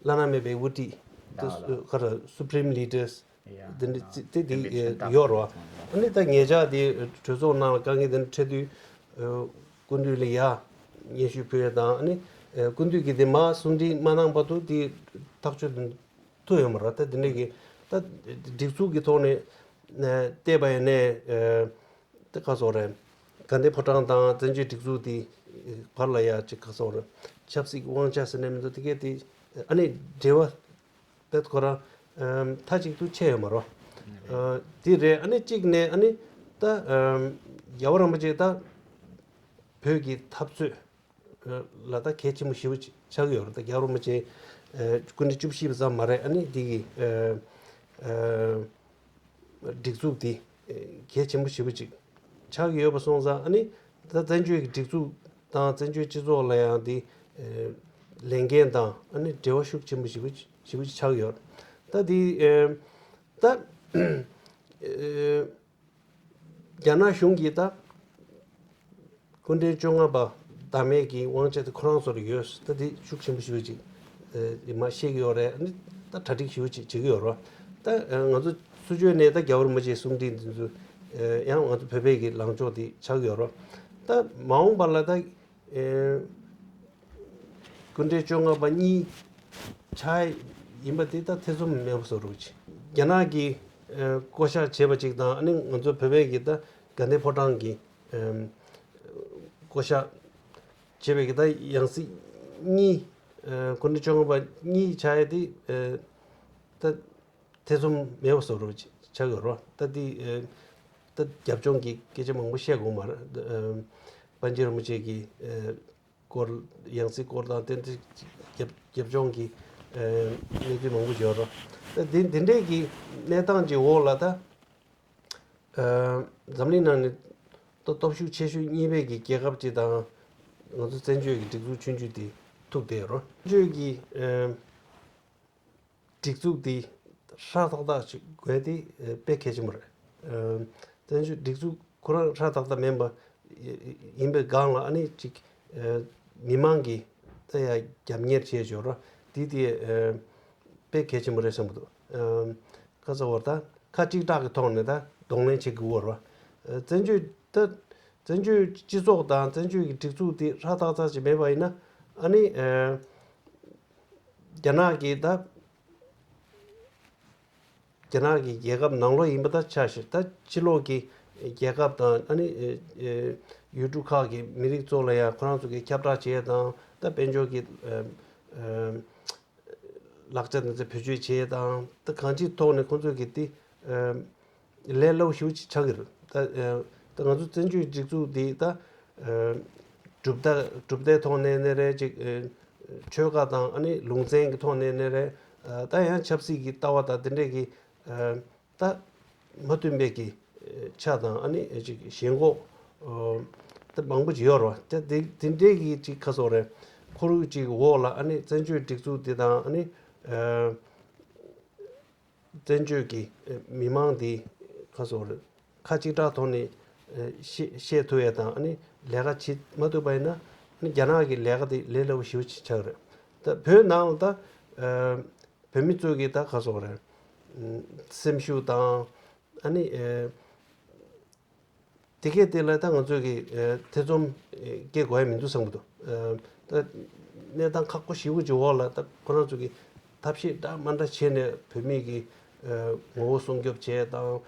བླ་ན་མེད་པའི་དབུ་ཁྲིད་ད་ལགས་ལགས། ག་རེ་Supreme Leaders ཡ་དེ་འདྲ་ཨ་དེ་དེ་དེ་འབྲེལ་ཚོད་ཡོད་རེད་བ། ཨ་ནི་ད་ཉེ་ཆར་དེ་གྲོས་ཚོགས་ནང་ལ་དཀའ་ངལ་དེ་འདྲ་འཕྲད་དུས་ཨ་སྐུ་མདུན་ལ་ཡ་སྙན་ཞུ་ཕུལ་ཡ་དང་། ཨ་ནི་ཨ་སྐུ་མདུན་གྱིས་དེ་མར་གསུང་འཕྲིན་མ་གནང་བར་དུ་དེ་ཐག་གཅོད་ཐུབ་ཡོད་མ་རེད། ད་དེ་འདྲ་གི་ད་སྒྲིག་འཛུགས་ཀྱི་ཐོག་ནས་ཨ་བལྟས་པ་ཡིན་ནའི་ཨ་ད་ག་སོག་རེད། དགའ་ལྡན་ཕོ་བྲང་དང་བཙན་བྱོལ་སྒྲིག་འཛུགས་དེ་བར་ལ་ཡ་ཅིག་ག་སོག་རེད། ཆབ་སྲིད་དབང་ཆ་ཟེར་ནས་མི་འདུག་དེ་གས་དེ་ཨ་ནི་འབྲེལ་བ་དཔེ་ཁོ་རང་ཨམ་མཐའ་གཅིག་ཏུ་ཕྱེ་ཡོད་མ་རེད། ཨ་དེ་རེད། ཨ་ནི་གཅིག་ནས་ཨ་ནི་ད་ཨམ་རྒྱལ་བ་རིན་པོ་ཆེ་ད་བོད་ཀྱི་འཐབ་རྩོད་ལ་ད་གལ་ཆེན་པོ་ཞེ་པོ་ཅིག་ཆགས་ཀྱི་ཡོད་རེད། ད་རྒྱལ་བ་རིན་པོ་ཆེ་ཨ་སྐུ་ཕྲེང་བཅུ་བཞི་པ་ཙམ་མ་རེད། ཨ་ནི་འདི་གི་ཨ་ཨ་སྒྲིག་འཛུགས་འདི་ཨ་གལ་ཆེན་པོ་ཞེ་པོ་ཅིག་ཆགས་ཀྱི་ཡོད་པ་སོང་ཙང་། ཨ་ནི་ད་བཙན་བྱོལ་གྱི་སྒྲིག་འཛུགས་དང་བཙན་བྱོལ་སྤྱི་ཚོགས་ལ་ཡང་འདི་ཨ་ལས་འགན་དང་ཨ་ནི་འབྲེལ་བ་ཤུགས་ཆེན་པོ་ཞེ་པོ་ཞེ་པོ་ཅིག་ཆགས་ཀྱི་ཡོད་རེད། ད་འདི་ཨ་ད་ཨ་རྒྱ་ནག་གཞུང་གིས་ད་སྐུ་ཕྲེང་བཅོ་ལྔ་པ་བདག་མེད་ཀྱི་དབང་ཆ་དེ་ཁོ་རང་ཚོར་ཡོད། ད་དེ་ཤུགས་ཆེན་པོ་ཞེ་པོ་ཅིག་ཨ་མར་བཤད་ཀྱི་ཡོད་རེད། ཨ་ནི་ད་གྲ་སྒྲིག་ཞེ་པོ་ཅིག་བྱེད་ཀྱི་ཡོད་རེད། ད་ཨ་ང་ཚོ་ཚུར་བརྗོད་ནས་ད་རྒྱལ་བ་རིན་པོ་ཆེའི་གསུང་འཕྲིན་འདི་ཚོ་ཨ་ཡང་ང་ཚོ་བོད་པའི་གི་ལངས་ཕྱོགས་དེ་ཆགས་ཀྱི་ཡོད་རེད། ད་མ་འོངས་པ་ལ་ད་ཨེ་སྐུ་ཕྲེང་བཅོ་ལྔ་པ་གཉིས་ཆགས་ཡིན་པ་དེ་ད་ཐེ་ཚོམ་མེད་པ་བཟོ་འདྲ་ཅིག་རྒྱ་ནག་གིས་ཨེ་བསྐོ་བཞག་བྱས་པ་ཅིག་དང་། ཨ་ནི་ང་ཚོ་བོད་པའི་གི་ད་དགའ་ལྡན་ཕོ་བྲང་གིས་ཨེ་བསྐོ་བཞག་བྱས་པའི་གི་ད་ཡང་སྲིད་གཉིས་ཨེ་སྐུ་ཕྲེང་བཅོ་ལྔ་པ་གཉིས་ཆགས་ཡ་དེ་ཨེ་ད་ཐེ་ཚོམ་མེད་པ་བཟོ་འདྲ་ཅིག་ཆགས་ཡོད་རེད། ད་དེ་ཨེ་ད་རྒྱབ་ལྗོངས་ཀྱི་སྐད་ཆ་མང་པོ་བཤད་དགོས་མ་རེད། ཨེ་པཎ་ཆེན་རིན་པོ་ཆེ་གི་ཨེ་སྐོར། ཡང་སྲིད་སྐོར་དང་དེ་འདྲ་རྒྱབ་རྒྱབ་ལྗོངས་ཀྱི་ཨེ་གནས་ཚུལ་མང་པོ་ཡོད་རེད། ད་དེ་འདི་འདྲའི་གི་གནས་སྟངས་ཀྱི་འོག་ལ་ད་ཨེ་འཛམ་གླིང་ནང་ནས་ད་སྟོབས་ཤུགས་ཆེ་ཤོས་གཉིས་པའི་གི་རྒྱལ་ཁབ་ཅིག་དང་ང་ཚོ་བཙན་བྱོལ་གྱི་སྒྲིག་འཛུགས་ཆུང་ཆུང་དེ་ཐུག་བསྡད་ཡོད་རེད། བཙན་བྱོལ་གྱི་ཨེ་སྒྲིག་འཛུགས་འདི་ཧྲག་ཏག་ཏག་ཅིག་དགོས་དེ་དཔེ་གལ་ཆེན་པོ་རེད། ཨ་བཙན་བྱོལ་སྒྲིག་འཛུགས་ཁོ་རང་ཧྲག་ཏག་ཏག་མིན་པ་ཡིན་པའི་སྒང་ལ། ཨ་ནི་ཅིག་ཨ་མི་མང་གིས་ད་ཡ་རྒྱབ་གཉེར་བྱས་ཡོད་རེད། དེ་དེ་ཨ་དཔེ་གལ་ཆེན་པོ་རེད་བསམ་གྱི་འདུག་ཨ་ཁ་ཚ་བར་ད་ཁ་གཅིག་གྲགས་ཀྱི་ཐོག་ནས་ད་གདོང་ལེན་བྱེད་དགོས་རེད། ཨ་བཙན་བྱོལ་ད་བཙན་བྱོལ་སྤྱི་ཚོགས་དང་བཙན་བྱོལ་གྱི་སྒྲིག་འཛུགས་དེ་ཧྲག་ཏག་ཏག་ཅིག་མེད་པ་ཡིན་ན། ཨ་ནི་ཨ་རྒྱ་ནག་གིས་ད་རྒྱ་ནག་གི་རྒྱལ་ཁབ་ནང་ལོགས་ཡིན་པ་ད་ཆ་བཞག་ད་ཕྱི་ལོགས་ཀྱི་རྒྱལ་ཁབ་དང་། ཨ་ནི་ཨེ་ཨེ་ཡུལ་གྲུ་ཁག་གི་མི་རིགས་ཚོ་ལ་ཡང་ཁོ་རང་ཚོ་གི་ཁྱབ་བསྒྲགས་བྱེད་ཡས་དང་། ད་དཔལ་འབྱོར་གྱི་ཨེ་ཨེ་ལག་ཆ་དེ་ཚོ་བེད་སྤྱོད་བྱེད་ཡས་དང་། ད་གང་ཅིའི་ཐོག་ནས་ཁོང་ཚོ་གི་དེ་ཨེ་ལས་སླ་པོ་ཞེ་པོ་ཅིག་ཆགས་ཀྱི་རེད། ད་ཨེ་ད་ང་ཚོ་བཙན་བྱོལ་སྒྲིག་འཛུགས་འདི་ད་ཨེ་གྲུབ་མཐའ་གྲུབ་མཐའི་ཐོག་ནས་ནས་རེད། ཅིག་ཨེ་ཆོལ་ཁ་དང་། ཨ་ནི་ལུང་ཚན་གྱི་ཐོག་ནས་ནས་རེད། ཨེ་ད་ཡང་ཆབ་སྲིད་ཀྱི་ལྟ་བ་དང་དེ་འདྲས་ཀྱི་ཨེ་ད་མ་མཐུན་པའི་གི་ཨེ་ཆ་དང་། ཨ་ནི་ཨེ་ཅིག་ཞེན་ཁོག་ཨེ་ད་མང་པོ་ཅིག་ཡོད་རེད་བ། ད་དེ་དེ་འདྲས་ཀྱི་ཅིག་ཁ་སོགས་རེད། ཁོར་ཡུག་ཅིག་འོག་ལ་ཨ་ནི་བཙན་བྱོལ་སྒྲིག་འཛུགས་འདི་དང་། ཨ་ནི་ཨེ་བཙན་བྱོལ་གྱི་མི་མང་འདི་ཁ་སོགས་རེད། ཁ་གཅིག་གྲགས་ཐོག་ནས་ཨེ་བཤད་བཤད་ཐུབ་ཡས་དང་། ཨ་ནི་ལས་ཀ་བྱེད་མ་ཐུབ་པ་ཡིན་ན། ཨ་ནི་རྒྱ་ནག་གི་ལས་ཀ་དེ་ལས་སླ་པོ་ཞེ་པོ་ཅིག་ཆགས་རེད། ད་བོད་ནང་ལ་ད་ཨེ་བོད་མི་ཚོ་གི་ད་ཁ་སོགས་རེད། ཨམ་སེམས་ཤུགས་དང་། ཨ་ནི་ཨེ་དེ་གས་དེ་ལ་ད་ང་ཚོས་ཀྱི་ཨེ་ཐེ་ཚོམ་ཨེ་སྐྱེ་དགོས་ཡ་མི་འདུག་བསམ་གྱི་འདུག་ཨེ་ད་གནས་སྟངས་ཁག་པོ་ཞེ་པོ་ཅིག་འོག་ལ་ད་ཁོ་རང་ཚོ་གི་ཐབས་ཤེས་འདྲ་མ་འདྲ་བྱས་ནས་བོད་མི་གི་ཨེ་ངོ་བོ་སྲུང་སྐྱོབ་བྱས་དང་།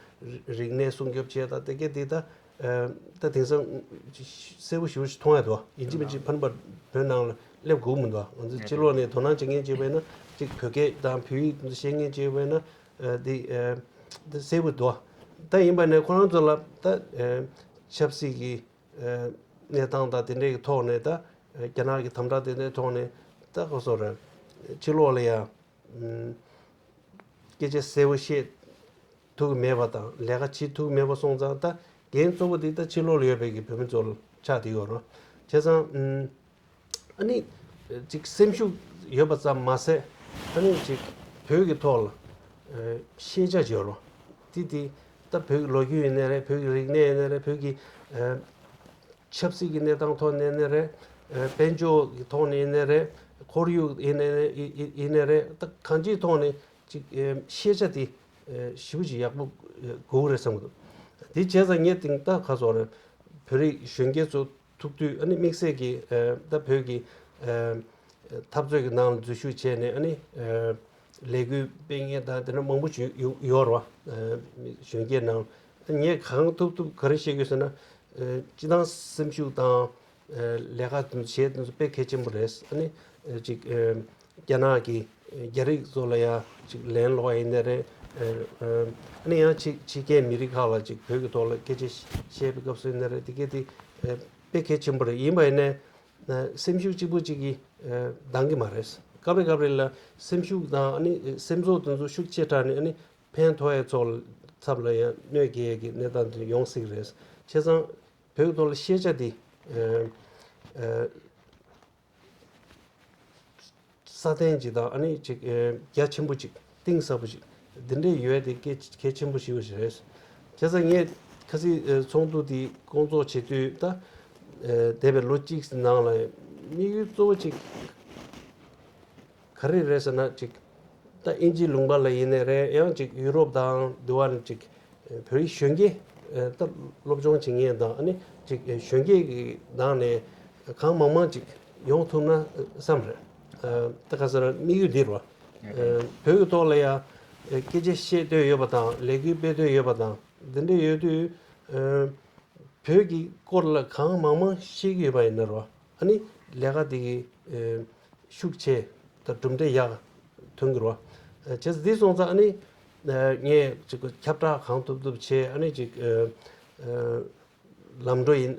རིག་གནས་སྲུང་སྐྱོབ་བྱས་དང་། དེ་གས་དེ་ད་ཨེ་ད་དེང་སང་གསལ་པོ་ཞེ་པོ་ཅིག་མཐོང་ཡ་འདུག་ཡིན་གཅིག་མིན་གཅིག་ཕན་པ་བོད་ནང་ལ་སླེབས་དགོས་མི་འདུག་ང་ཚོ་ཕྱི་ལོགས་ནས་དོ་སྣང་བྱེད་མཁན་བྱས་པ་ཡིན་ན། གཅིག་བོད་སྐད་དང་བོད་ཡིག་དེ་ཚོ་ཤེས་མཁན་བྱས་པ་ཡིན་ན། ཨེ་དེ་ཨེ་དེ་གསལ་པོ་འདུག་ད་ཡིན་པ་ནས་ཁོ་རང་ཚོ་ལ་ད་ཨེ་ཆབ་སྲིད་ཀྱི་ཨེ་གནས་སྟངས་དང་དེ་འདྲའི་གི་ཐོག་ནས། ད་ཨེ་རྒྱ་ནག་གི་དམ་དྲག་དེ་འདྲའི་ཐོག་ནས་ད་ཁོ་ཚོ་ར་ཕྱི་ལོགས་ལ་ཡ་ཨམ་སྐད་ཆ་གསལ་པོ་བཤད་ཐུབ་ཀྱི་མེད་པ་དང་། ལས་ཀ་བྱེད་ཐུབ་ཀྱི་མེད་པ་སོང་ཙང་། ད་འགན་གཙོ་བོ་དེ་ད་ཕྱི་ལོགས་ལ་ཡོད་པའི་གི་བོད་མི་ཚོ་ལ་ཆགས་བསྡད་ཡོད་རེད། བྱས་ཙང་ཨམ་ཨ་ནི་ཅིག་སེམས་ཤུགས་ཡོད་པ་ཙམ་མ་ཟད། ཨ་ནི་ཅིག་བོད་ཀྱི་ཐོག་ལ་ཨ་ཤེས་བྱ་ཅིག་ཡོད་རེད། དེ་དེ་ད་བོད་ཀྱི་ལོ་རྒྱུས་ཡིན་ནའི་རེད། བོད་ཀྱི་རིག་གནས་ཡིན་ནའི་རེད། བོད་ཀྱི་ཨ་ཆབ་སྲིད་ཀྱི་གནས་སྟངས་ཐོག་ནས་ཡིན་ནའི་རེད། ཨ་དཔལ་འབྱོར་གྱི་ཐོག་ནས་ཡིན་ནའི་རེད། ཁོར་ཡུག་ཡིན་ནའི་ཡིན་ནའི་རེད། ད་གང་ཅིའི་ཐོག་ནས་ཅིག་ཨ་ཤེས་བྱ་དེ་ཨ་ཞེ་པོ་ཅིག་ཡག་པོ་ཨ་དགོས་ཀྱི་རེད་བསམ་གྱི་འདུག་དེ་བྱས་ཙང་ངས་དེང་ད་ག་ཟེར་རེད། བོད་རིགས་གཞོན་སྐྱེས་ཚོ་ཐུག་དུས་ཨ་ནི་དམིགས་བསལ་གྱི་ཨ་ད་བོད་ཀྱི་ཨ་འཐབ་རྩོད་ཀྱི་ནང་ལ་འཛུལ་ཞུགས་བྱས་ནས་ཨ་ནི་ཨ་ལས་འགུལ་སྤེལ་མཁན་དང་དེ་འདྲ་མང་པོ་ཞིག་ཡོད་ཡོད་རེད་བ། ཨ་གཞོན་སྐྱེས་ནང་ངས་གང་ཐུབ་ཐུབ་ག་རེ་བཤད་ཀྱི་ཡོད་ཟེར་ན། ཨ་སྤྱི་བཏང་སེམས་ཤུགས་དང་ཨ་ལས་ཀ་དེ་ཚོ་བྱེད་དེ་ཚོ་དཔེ་གལ་ཆེན་པོ་རེད། ཨ་ནི་ཨ་ཅིག་ཨ་རྒྱ་ནག་གི་རྒྱ་རིགས་ཚོ་ལ་ཡང་ཅིག་ལན་སློག་ཡིན་ནའི་རེད། ཨ་ནི་ཡང་ཅིག་ཕྱི་རྒྱལ་མི་རིགས་ཁག་ལ་ཅིག་བོད་ཀྱི་ཐོག་ལ་སྐད་ཆ་བཤད་པའི་སྐབས་སུ་ཡིན་ནའི་རེད། དེ་གས་དེ་དཔེ་གལ་ཆེན་པོ་རེད། ཡིན་པ་ཡིན་ནའི་སེམས་ཤུགས་གཅིག་པུ་གཅིག་གིས་འདང་གི་མ་རེད། སྐབས་རེ་སྐབས་རེ་ལ་སེམས་ཤུགས་དང་ཨ་ནི་སེམས་ཚོར་དེ་ཚོ་ཤུགས་ཆེ་དྲགས་ནས་ཨ་ནི་ཕན་ཐོགས་ཡའི་ཚོགས་ཚབ་ལ་ཡང་གནོད་སྐྱེལ་ཡས་ཀྱི་གནས་སྟངས་དེ་ཡོང་སྲིད་ཀྱི་རེད། བྱས་ཙང་བོད་ཀྱི་ཐོག་ལ་ཤེས་བྱ་དེ་ཨ་ཨ། སྲ་བརྟན་ཅིག་དང་ཨ་ནི་ཅིག་ཨེ་རྒྱ་ཆེན་པོ་ཅིག་གཏིང་ཟབ་པོ་ཅིག་འདི་འདྲས་ཡོད་དེ་གལ་གལ་ཆེན་པོ་ཞིག་རེད། བྱས་ཙང་ངས་ཁ་སང་ཨེ་ཚོགས་འདུ་འདི་སྐོང་ཚོགས་བྱེད་དུས་ད་ཨེ་འདས་པའི་ལོ་གཅིག་ནང་ལ་དམིགས་ཡུལ་གཙོ་བོ་ཅིག་ག་རེ་རེད་ཟེར་ན། ཅིག་ད་དབྱིན་ཇིའི་ལུང་པ་ལ་ཡིན་ནའི་རེད། ཡང་ཅིག་ཡུ་རོབ་དང་དུ་བ་ནི་ཅིག་བོད་ཡིག་གཞོན་སྐྱེས་ད་སློབ་སྦྱོང་བྱེད་མཁན་དང་ཨ་ནི་ཅིག་གཞོན་སྐྱེས་ཀྱི་ནང་ནས་གང་མང་མང་ཅིག་ཡོང་ཐུབ་ན་བསམ་རེད། ད་ག་ཟེར་དམིགས་ཡུལ་འདི་རེད་བ། བོད་ཀྱི་ཐོག་ལ་ཡང་སྐད་ཆ་བཤད་འདོད་ཡོད་པ་དང་ལས་འགུལ་སྤེལ་འདོད་ཡོད་པ་དང་འདི་འདྲ་ཡོད་དུས་བོད་ཀྱི་སྐོར་ལ་གང་མང་མང་ཤེས་ཀྱི་ཡོད་པ་ཡིན་ན་རེད་བ། ཨ་ནི་ལས་ཀ་འདི་གི་ཤུགས་ཆེ་དང་གྲུབ་འབྲས་ཡག་ཐོན་གྱི་རེད་བ། བྱས་ཙང་འདི་སོང་ཙང་ཨ་ནི་ངས་ཅིག་ཁྱབ་བསྒྲགས་གང་ཐུབ་ཐུབ་བྱས། ཨ་ནི་ཅིག་ལམ་འགྲོ་ཡིན།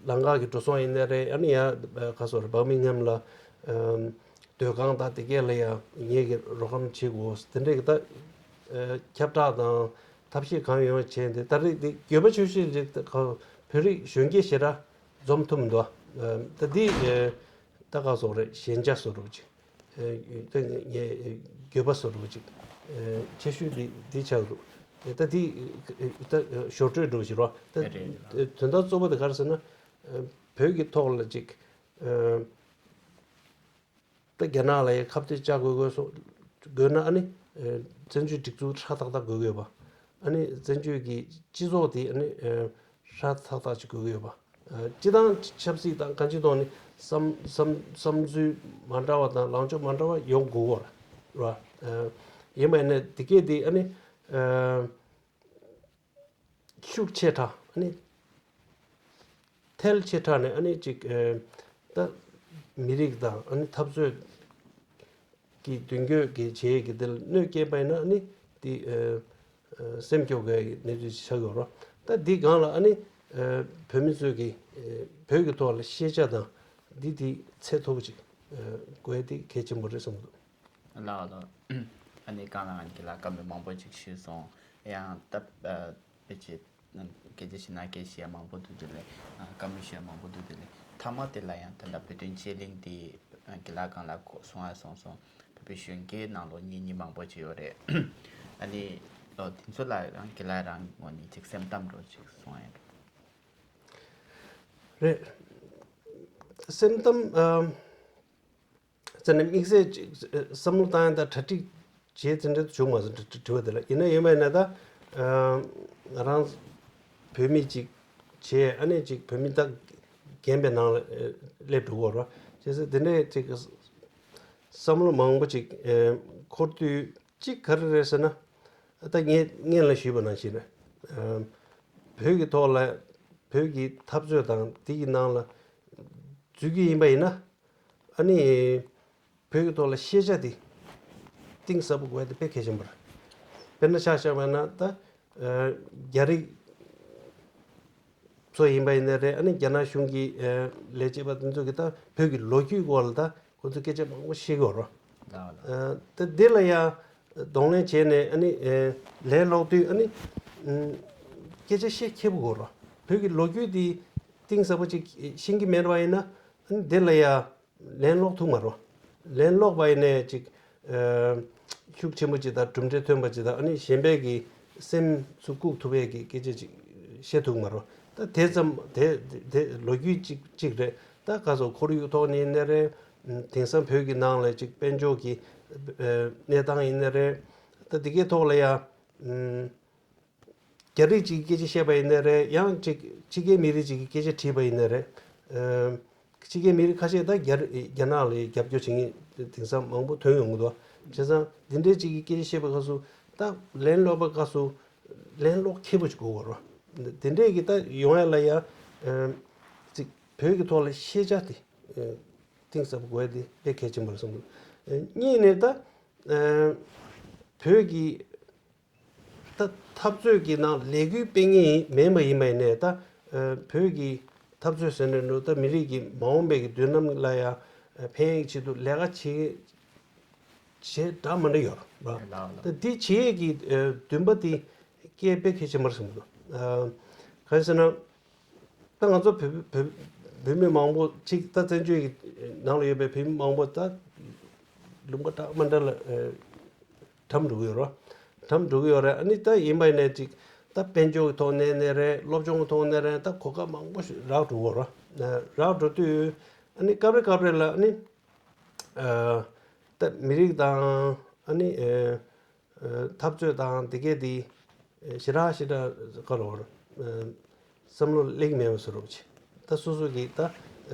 ལམ་ཁ་གི་འགྲོ་སོང་ཡིན་ནའི་རེད། ཨ་ནི་ཡང་ག་ཟེར་བར་མིང་ཧམ་ལ་སྡོད་ཁང་དང་དེ་གས་ལ་ཡང་ངེད་ཀྱིས་རོགས་རམ་བྱེད་དགོས། དེ་འདྲས་ཀྱི་ད་ཁྱབ་བསྒྲགས་དང་ཐབས་ཤེས་གང་ཡོང་བྱས་ཏེ། ད་རེས་འདི་འགྱོད་པ་ཆེ་ཤོས་ཅིག་ད་ག་བོད་རིགས་གཞོན་སྐྱེས་ཞེ་དྲག་འཛོམས་ཐུབ་མི་འདུག་ད་འདི་ད་ག་ཟེར་རེད། ཞན་ཆ་བཟོ་འདྲ་ཅིག་ཨེ་ད་ངས་འགྱོད་པ་བཟོ་འདྲ་ཅིག་ཨེ་ཆེ་ཤོས་འདི་འདི་ཆགས་འདུག་ཨེ་ད་འདི་ཨེ་ད་ཞོར་འཕྲོས་འདྲ་ཞིག་རེད་བ། ད་རེད་རེད། དོན་དག་གཙོ་བོ་དེ་ག་རེ་ཟེར་ན། ཨེ་བོད་ཀྱི་ཐོག་ལ་ཅིག་ཨེ་ད་རྒྱ་ནག་ལ་ཡང་ཁ་གཏད་བཅག་དགོས་དགོས་སོ་དགོས་ན། ཨ་ནི་ཨེ་བཙན་བྱོལ་སྒྲིག་འཛུགས་ཧྲག་ཐག་ཐག་དགོས་ཀྱི་ཡོད་པ། ཨ་ནི་བཙན་བྱོལ་གྱི་སྤྱི་ཚོགས་དེ་ཨ་ནི་ཨེ་ཧྲག་ཐག་ཐག་ཅིག་དགོས་ཀྱི་ཡོད་པ། ཨ་སྤྱི་བཏང་ཆབ་སྲིད་དང་གང་ཅིའི་ཐོག་ནས་བསམ་བསམ་བསམ་ཚུལ་མ་འདྲ་བ་དང་ལངས་ཕྱོགས་མ་འདྲ་བ་ཡོང་དགོས་ཀྱི་ཡོད་རེད་བ། ཨ་ཡིན་པ་ཡིན་ན་དེ་གས་དེ་ཨ་ནི་ཨ་ཤུགས་ཆེ་དྲགས། ཨ་ནི་ཐལ་ཆེ་དྲགས་ནས་ཨ་ནི་ཅིག་ཨ་ད་མི་རིགས་དང་ཨ་ནི་འཐབ་རྩོད་ཀྱི་མདུན་སྐྱོད་ཀྱི་བྱེད་ཀྱི་དེ་ལ་གནོད་སྐྱེལ་པ་ཡིན་ན། ཨ་ནི་དེ་ཨ་ཨ་སེམས་སྐྱོ་དགོས་ཀྱི་གནས་ཚུལ་ཞིག་ཆགས་ཡོད་རེད། ད་འདི་སྒང་ལ་ཨ་ནི་ཨ་བོད་མི་ཚོས་ཀྱི་ཨ་བོད་ཀྱི་ཐོག་ལ་ཤེས་བྱ་དང་འདི་དེ་ཚད་མཐོ་པོ་ཅིག་ཨ་དགོས་ཡ་དེ་གལ་ཆེན་པོ་རེད་བསམ་གྱི་འདུག་ལགས་ལགས། ཨ་ནི་གང་ལ་ང་གི་ལ་བཀའ་མོལ་མང་པོ་ཅིག་ཞུས་སོང་། ཡང་ད་ཨ་དཔེ་ཆ་སྐད་ཆ་བཤད་ན་སྐད་བཤད་མང་པོ་འདུག་དེ་ལས་ཨ་བཀའ་མོལ་ཞུ་ཡ་མང་པོ་འདུག་དེ་ལས་མཐའ་མ་དེ་ལ་ཡང་ད་ལྟ་བོད་དོན་དཔྱད་གླེང་དེ་ཨ་གི་ལ་གང་ལ་གོ་སོང་ཨ་སོང་སོང་། བོད་པའི་གཞོན་སྐྱེས་ནང་ལོགས་གཉེན་ཉེ་མང་པོ་ཅིག་ཡོད་རེད། ཨ་ནི་ལོ་དེ་ཚོ་ལ་རང་གི་ལ་རང་ངོས་ནས་ཅིག་སེམས་གཏམ་འདྲ་ཅིག་གསུང་ཡ་འདྲ། རེད། སེམས་གཏམ་ཨ་ཙེ་ནས་དམིགས་བསལ་ཅིག་བསམ་བློ་བཏང་ཡ་ད་གྲ་སྒྲིག་བྱས་དེ་འདྲ་བྱུང་མ་སོང་། དྲི་དྲི་བ་དེ་ལ་ཡིན་ན་ཡིན་པ་ཡིན་ན་ད་ཨ་ང་རང་བོད་མི་ཅིག་བྱས། ཨ་ནི་ཅིག་བོད་མི་ད་རྒན་པའི་ནང་ལ་ཨ་སླེབས་འགྲོ་གི་ཡོད་རེད། བྱས་ཙང་དེ་འདྲའི་ཅིག་བསམ་བློ་མང་པོ་ཅིག་ཨ་འཁོར་དུས་ཅིག་ག་རེ་རེད་ཟེར་ན། ད་ངས་སྔོན་ལ་ཞུས་པ་ནང་བཞིན་རེད། ཨ་བོད་ཀྱི་ཐོག་ལ་བོད་ཀྱི་འཐབ་རྩོད་དང་དེ་གི་ནང་ལ་འཛུལ་གྱི་ཡིན་པ་ཡིན་ན། ཨ་ནི་བོད་ཀྱི་ཐོག་ལ་ཤེས་བྱ་དེ་གཏིང་ཟབ་པོ་དགོས་ཡ་དེ་དཔེ་གལ་ཆེན་པོ་རེད། དཔེར་ན་ཆ་བཞག་པ་ན་ད་ཨ་རྒྱ་རིགས་ཚོ་ཡིན་པ་ཡིན་ནའི་རེད། ཨ་ནི་རྒྱ་ནག་གཞུང་གི་ཨ་ལས་བྱེད་པ་དེ་ཚོ་གིས་ད་བོད་ཀྱི་ལོ་རྒྱུས་སྐོར་ལ་ད་ཁོ་ཚོས་སྐད་ཆ་མང་པོ་བཤད་ཀྱི་ཡོད་རེད། ལགས་ལགས། ཨ་ད་འདི་ལ་ཡང་གདོང་ལེན་བྱས་ནས་ཨ་ནི་ཨ་ལན་སློག་དུས་ཨ་ནི་ཨ་སྐད་ཆ་བཤད་ཁེ་པོ་དགོས་རེད། བོད་ཀྱི་ལོ་རྒྱུས་འདི་གཏིང་ཟབ་པོ་ཅིག་ཤེས་ཀྱི་མེད་པ་ཡིན་ན། ཨ་ནི་འདི་ལ་ཡང་ལན་སློག་ཐུབ་མ་རེད། ལན་སློག་པ་ཡིན་ནའི་ཅིག་ཤུགས་ཆེན་པོ་ཅིག་དང་གྲུབ་འབྲས་ཐོན་པ་ཅིག་དང་ཨ་ནི་གཞན་པའི་གི་སེམས་སུ་བཀུག་ཐུབ་པའི་གི་སྐད་ཆ་ཅིག་བཤད་ཐུབ་མ་རེད། ད་དེ་ཙམ་དེ་དེ་ལོ་རྒྱུས་ཅིག་ཅིག་རེད། ད་ག་ཚོད་ཁོར་ཡུག་ཐོག་ནས་ཡིན་ནའི་རེད། དེང་སང་བོད་ཀྱི་ནང་ལ་ཅིག་དཔལ་འབྱོར་གྱི་གནས་སྟངས་ཡིན་ནའི་རེད། ད་དེ་གའི་ཐོག་ལ་ཡང་རྒྱ་རིགས་ཅིག་གིས་སྐད་ཆ་བཤད་པ་ཡིན་ནའི་རེད། ཡང་ཅིག་ཕྱི་རྒྱལ་མི་རིགས་ཅིག་གིས་སྐད་ཆ་དྲིས་པ་ཡིན་ནའི་རེད། ཕྱི་རྒྱལ་མི་རིགས་ཁ་ཤས་ད་རྒྱ་རྒྱ་ནག་ལ་རྒྱབ་སྐྱོར་བྱེད་མཁན་དེང་སང་མང་པོ་ཐོན་ཡོང་གི་འདུག་བྱས་ཙང་འདི་འདྲའི་ཅིག་གིས་སྐད་ཆ་བཤད་པའི་སྐབས་སུ་ད་ལན་སློག་པའི་སྐབས་སུ་ལན་སློག་མཁས་པོ་ཅིག་དགོས་པ་རེད། དེ་འདྲས་ཀྱི་ད་ཡོང་ཡ་ལ་ཡ་ཅིག་བོད་ཀྱི་ཐོག་ལ་ཤེས་བྱ་དེ་གཏིང་ཟབ་པོ་དགོས་ཡ་དེ་དཔེ་གལ་ཆེན་པོ་རེད་བསམ་འདུག་གཉིས་ནས་ད་བོད་ཀྱི་ད་འཐབ་རྩོད་ཀྱི་ནང་ལས་འགུལ་སྤེལ་མཁན་མིན་པ་ཡིན་པ་ཡིན་ནའི་ད་བོད་ཀྱི་འཐབ་རྩོད་ཟེར་ནས་འགྲོ་ད་མི་རིགས་ཀྱི་མ་འོངས་པའི་གི་མདུན་ལམ་ལ་ཡང་ཕན་ཡག་ཆེད་དུ་ལས་ཀ་བྱེད་བྱེད་འདྲ་མི་འདྲ་ཡོད་རེད། ད་འདི་བྱེད་ཡས་ཀྱི་འདུན་པ་འདི་སྐད་དཔེ་གལ་ཆེན་པོ་རེད་བསམ་གྱི་འདུག་གང་ཡིན་ཟེར་ན། ད་ང་ཚོ་བོད་བོད་བོད་མི་མང་པོ་ཅིག་ད་བཙན་བྱོལ་གྱི་ནང་ལ་ཡོད་པའི་བོད་མི་མང་པོ་ད་ལུང་པ་འདྲ་མི་འདྲ་ལ་ཨེ་འཁྲམ་འགྲོ་གི་ཡོད་རེད། འཁྲམ་འགྲོ་གི་ཡོད་རེད། ཨ་ནི་ད་ཡིན་པ་ཡིན་ནའི་ཅིག་ད་དཔལ་འབྱོར་གྱི་ཐོག་ནས་ནས་རེད། སློབ་སྦྱོང་གི་ཐོག་ནས་རེད། ད་གོ་སྐབས་མང་པོ་ཞིག་རག་འགྲོ་གི་ཡོད་རེད། རག་འགྲོ་དུས་ཨ་ནི་སྐབས་རེ་སྐབས་རེ་ལ་ཨ་ནི་ཨ་ད་མི་རིགས་དང་ཨ་ནི་ཨེ་འཐབ་རྩོད་དང་དེ་གས་དེ་ཞེ་དྲག་ཞེ་དྲག་ག་རེ་བསམ་བློ་སླེབས་མེད་པ་བཟོ་འདྲ་ཅིག་ད་སོ་སོ་གི་ད་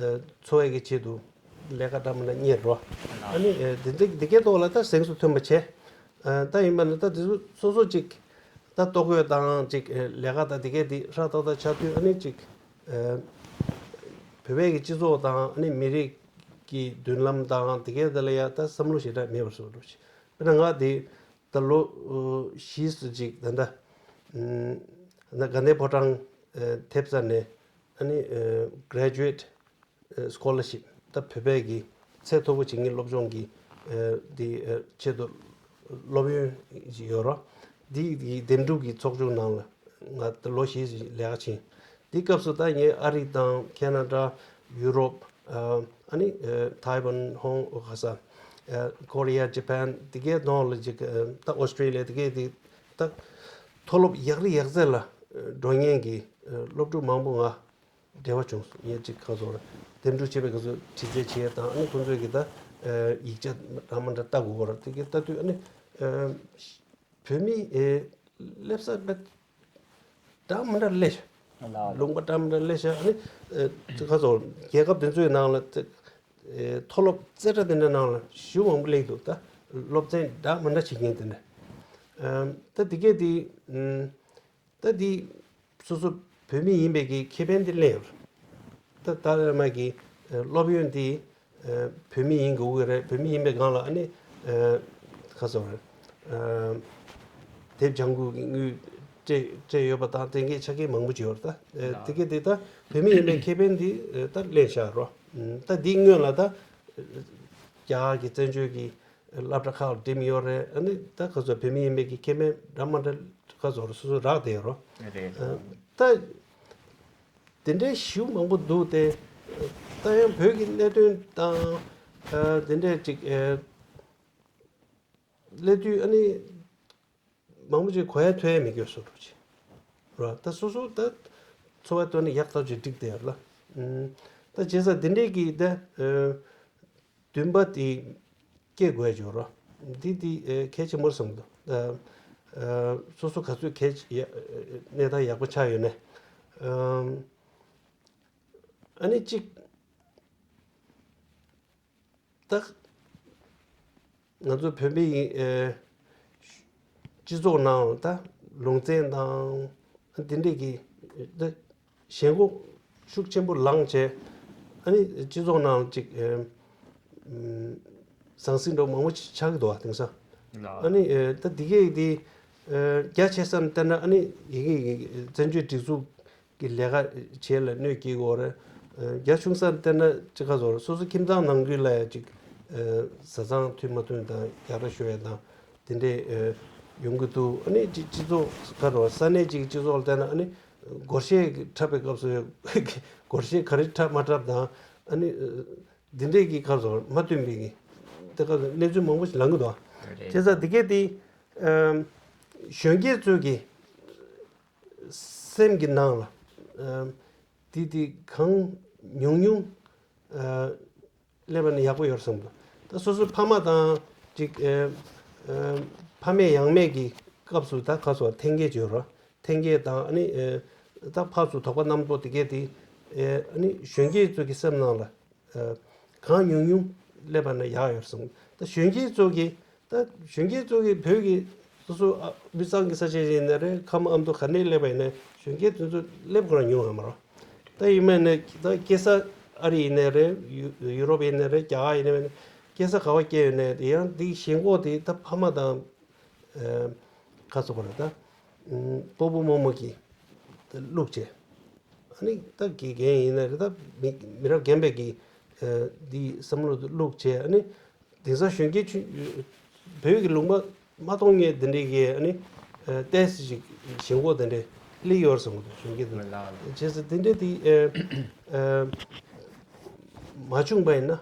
འཚོ་བའི་གི་ཆེད་དུ་ལས་ཀ་འདྲ་མི་འདྲ་གཉེར་རོ། ཨ་ནི་དེ་འདྲ་དེ་གས་ཐོག་ལ་ད་གཟེངས་སུ་ཐོན་པ་བྱས། ད་ཡིན་པ་ན་ད་དེ་ཚོ་སོ་སོ་ཅིག་ད་ལྟོ་གོས་དང་ཅིག་ལས་ཀ་དང་དེ་གས་དེ་ཧྲ་ཏག་ཏག་ཆགས་དུས་ཨ་ནི་ཅིག་བོད་པའི་གི་སྤྱི་ཚོགས་དང་ཨ་ནི་མི་རིགས་ཀྱི་མདུན་ལམ་དང་དེ་གས་དེ་ལ་ཡ་ད་བསམ་བློ་ཞེ་དྲག་མེད་པ་བཟོ་འདྲ་ཅིག་དཔེར་ན་ང་དེ་ད་ལོ་བཞི་ཙམ་ཅིག་ད་ལྟ་ན་དགའ་ལྡན་ཕོ་བྲང་ཐེབས་རྩ་ནས་ཨ་ནི་graduate scholarship ད་བོད་པའི་གི་ཚད་མཐོ་པོ་བྱེད་མཁན་སློབ་སྦྱོང་གི་དེ་ཆེད་དུ་སློབ་ཡོན་ཞིག་ཡོད་རོགས། འདི་གི་འདེམས་སྒྲུག་གི་ཚོགས་ཆུང་ནང་ལ་ང་ད་ལོ་བཞི་ལས་ཀ་བྱས། འདི་སྐབས་སུ་ད་ངས་ཨ་རི་དང་ཁེ་ན་ཌ། ཡུ་རོབ། ཨ་ནི་ཐའེ་ཝན། ཧོང་ག་ས། ཀོ་རི་ཡ། ཇ་པན། དེ་གའི་ནང་ལ་ཅིག་ད་ཨོ་སི་ཀྲི་ལི་ཡ་དེ་གའི་དེ་ད་མཐོ་སློབ་ཡག་རི་ཡག་རྩེ་ལ་འགྲོ་མཁན་གྱི་སློབ་ཕྲུག་མང་པོ་ང་འབྲེལ་བ་བྱུང་སོང་། ངས་ཅིག་ཁ་སོ་འདེམས་སྒྲུག་བྱེད་པའི་སྐབས་སུ་དྲི་རྩད་བྱེད་དང་ཨ་ནི་ཁོང་ཚོས་གི་ད་ཡིག་ཆ་འདྲ་མི་འདྲ་ལྟ་དགོས་པ་རེད། དེ་གའི་ལྟ་དུས་ཨ་ནི་བོད་མི་སླེབས་ས་འདྲ་མི་འདྲ་སླེབས་ཤག་ལུང་པ་འདྲ་མི་འདྲ་སླེབས་ཤག་ཨ་ནི་ཁ་སོ་རྒྱལ་ཁབ་དེ་ཚོའི་ནང་ལ་མཐོ་སློབ་རྩེ་གྲ་དེ་འདྲ་ནང་ལ་ཞེ་མང་པོ་སླེབས་འདུག་ད་སློབ་ཚན་འདྲ་མི་འདྲ་བྱེད་མཁན་དེ་འདྲ། ད་དེ་གས་དེ་ད་དེ་སོ་སོ་བོད་མི་ཡིན་པའི་གི་ཁེ་ཕན་དེ་ལེན་ཡོད་རེད། ད་ད་ལྟ་མ་གི་སློབ་ཡོན་དེ་བོད་མི་ཡིན་དགོས་ཀྱི་རེད། བོད་མི་ཡིན་པའི་སྒང་ལ་ཨ་ནི་ཁ་སོ་རེད། དེབ་ལྗང་ཁུ་གི་དངུལ་སྤྲད་སྤྲད་ཡོད་པ་དང་དེ་གའི་ཆ་རྐྱེན་མང་པོ་ཅིག་ཡོད་རེད། ད་དེ་གས་དེ་ད་བོད་མི་ཡིན་པའི་ཁེ་ཕན་དེ་ད་ལེན་བཞག་རོགས། ད་དེའི་སྔོན་ལ་ད་རྒྱ་གར་གྱི་བཙན་བྱོལ་གྱི་སློབ་གྲྭ་ཁག་ལ་འགྲིམས་ཡོད་རེད། ཨ་ནི་ད་ཁ་སོ་བོད་མི་ཡིན་པའི་གི་ཁེ་ཕན་འདྲ་མི་འདྲ་ཁ་སོ་རེད། སོ་སོ་རག་བསྡད་ཡོད་རོགས། རེད། ད་དེ་འདྲའི་ཞེ་མང་པོ་འདུག་སྟེ། ད་ཡང་བོད་ཀྱི་གནད་དོན་དང་དེ་འདྲའི་ཅིག་སླེབས་དུས་ཨ་ནི་མང་པོ་ཅིག་གོ་ཡ་ཐོས་ཡ་མེད་ཀྱི་བཟོ་འདྲ་ཅིག་རེད། ད་སོ་སོ་ད་འཚོ་བ་སྟོན་ན་ཡག་ཐག་ཆོད་འགྲིག་བསྡད་ཡོད་ལ། ད་བྱས་ཙང་དེ་འདྲའི་གི་ད་འདུན་པ་དེ་སྐྱེ་དགོས་ཡ་ཅིག་ཡོད་རེད། འདི་འདི་གལ་ཆེན་པོ་རེད་བསམ་གྱི་འདུག་ད་སོ་སོ་ག་ཚོད་གལ་ཆེ་ཡ་གནས་སྟངས་ཡག་པོ་ཆགས་ཡོད་ནས་ཨ་ནི་གཅིག་ད་ང་ཚོ་བོད་མི་ཡིན་ཨེ་སྤྱི་ཚོགས་ནང་ད་ལུང་ཚན་དང་འདི་འདྲས་ཀྱི་ད་ཞེན་ཁོག་ཤུགས་ཆེན་པོ་ལངས་བྱས་ཨ་ནི་སྤྱི་ཚོགས་ནང་ཅིག་ཨེ་ཟང་ཟིང་འདྲ་མང་པོ་ཆགས་ཀྱི་འདུག་བ། དེང་སང་ཨ་ནི་ཨེ་ད་འདི་གས་འདི་ཨེ་རྒྱ་ཆེ་ས་ནས་བལྟས་ན་ཨ་ནི་ཡི་གེ་བཙན་བྱོལ་སྒྲིག་འཛུགས་ཀྱི་ལས་ཀ་བྱེད་ལ་གནོད་སྐྱེལ་གྱི་ཡོད་རེད། རྒྱ་ཆུང་ས་བལྟས་ན་ཅི་ག་ཟེར་སོ་སོ་ཁྱིམ་ཚང་ནང་ཁུལ་ལ་ཡང་ཅིག་བཟའ་ཚང་མཐུན་མ་མཐུན་དང་རྒྱག་ར་ཤོར་ཡ་དང་དེ་འདྲས་ཡོང་གི་འདུག་ཨ་ནི་ཅིག་སྤྱི་ཚོགས་ག་རེ་ས་གནས་ཅིག་སྤྱི་ཚོགས་ལ་བལྟས་ན་ཨ་ནི་སྒོར་གཞས་འཁྲབ་པའི་སྐབས་སུ་སྒོར་གཞས་ག་རེ་འཁྲབ་མ་འཁྲབ་དང་ཨ་ནི། འདི་འདྲས་ཀྱི་ཁ་སོ་མ་མཐུན་པའི་གི་ དེ་ག་གནས་ཚུལ་མང་པོ་ཞིག་ལངས་ཀྱི་འདུག་རེད། བྱས་ཙང་དེ་གས་དེ་ཨམ་གཞོན་སྐྱེས་ཚོ་གི་སེམས་ཀྱི་ནང་ལ་ཨམ་དེ་དེ་གང་ཉུང་ཉུང་ཨ་སླེབས་པ་ན་ཡག་པོ་ཡོད་བསམ་འདུག་ད་སོ་སོའི་ཕ་མ་དང་ཅིག་ཨ་ཨ་ཕ་མེས་ཡང་མེས་ཀྱི་སྐབས་སུ་ད་ག་སོ་འཐེན་འཁྱེར་བྱོས་རོགས། འཐེན་འཁྱེར་དང་ཨ་ནི་ཨ་ད་ཕར་ཚུར་དོགས་པ་རྣམ་རྟོག་དེ་གས་དེ་ཨ་ནི་གཞོན་སྐྱེས་ཚོ་གི་སེམས་ནང་ལ་ཨ་གང་ཉུང་ཉུང་སླེབས་པ་ན་ཡག་ཡོད་བསམ། ད་གཞོན་སྐྱེས་ཚོ་གི་ད་གཞོན་སྐྱེས་ཚོ་གི་བོད་ཀྱི་སོ་སོ་ཨ་དབུས་གཙང་གི་ས་ཆ་ཞིག་ཡིན་ན་རེད། ཁམས་ཨ་མདོ་ག་ནས་སླེབས་པ་ཡིན་ན་གཞོན་སྐྱེས་དེ་ཚོ་སླེབས་དགོས་རང་ཉུང་ཡོད་མ་རེད། ད་ཡིན་མིན་ནས་ད་སྐྱེས་ས་ཨ་རི་ཡིན་ནའི་རེད། ཡུ་ཡུ་རོབ་ཡིན་ནའི་རེད། རྒྱ་གར་ཡིན་ནའི་མིན་ནའི་སྐྱེས་ས་ག་བ་སྐྱེས་ཡོད་ནའི་ཡང་འདི་ཞེན་ཁོག་དེ་ད་ཕ་མ་དང་ཨ་ཁ་སོ་ག་ལ་ད་ཨ་སྤོ་བོ་རྨོ་མོ་གིས་ད་བླུགས་བྱས། ཨ་ནི་ད་དགེ་རྒན་ཡིན་ནའི་རེད། ད་མི་མི་རབས་རྒན་པའི་གི་ཨ་འདི་བསམ་བློ་དེ་བླུགས་བྱས། ཨ་ནི་དེང་སང་གཞོན་སྐྱེས་ཆུ་བོད་ཀྱི་ལུང་པ་མ་མཐོང་མཁན་དེ་འདྲའི་གི་ཨ་ནི་ཨ་ཏོག་ཙམ་ཞིག་ཞེན་ཁོག་དེ་འདྲ་སླེབས་ཡོད་རེད་བསམ་གྱི་འདུག་གཞོན་སྐྱེས་དེ། མི་ལ་ལ། བྱས་ཙང་དེ་འདྲ་དེ་ཨ་ཨ་མ་བྱུང་པ་ཡིན་ན་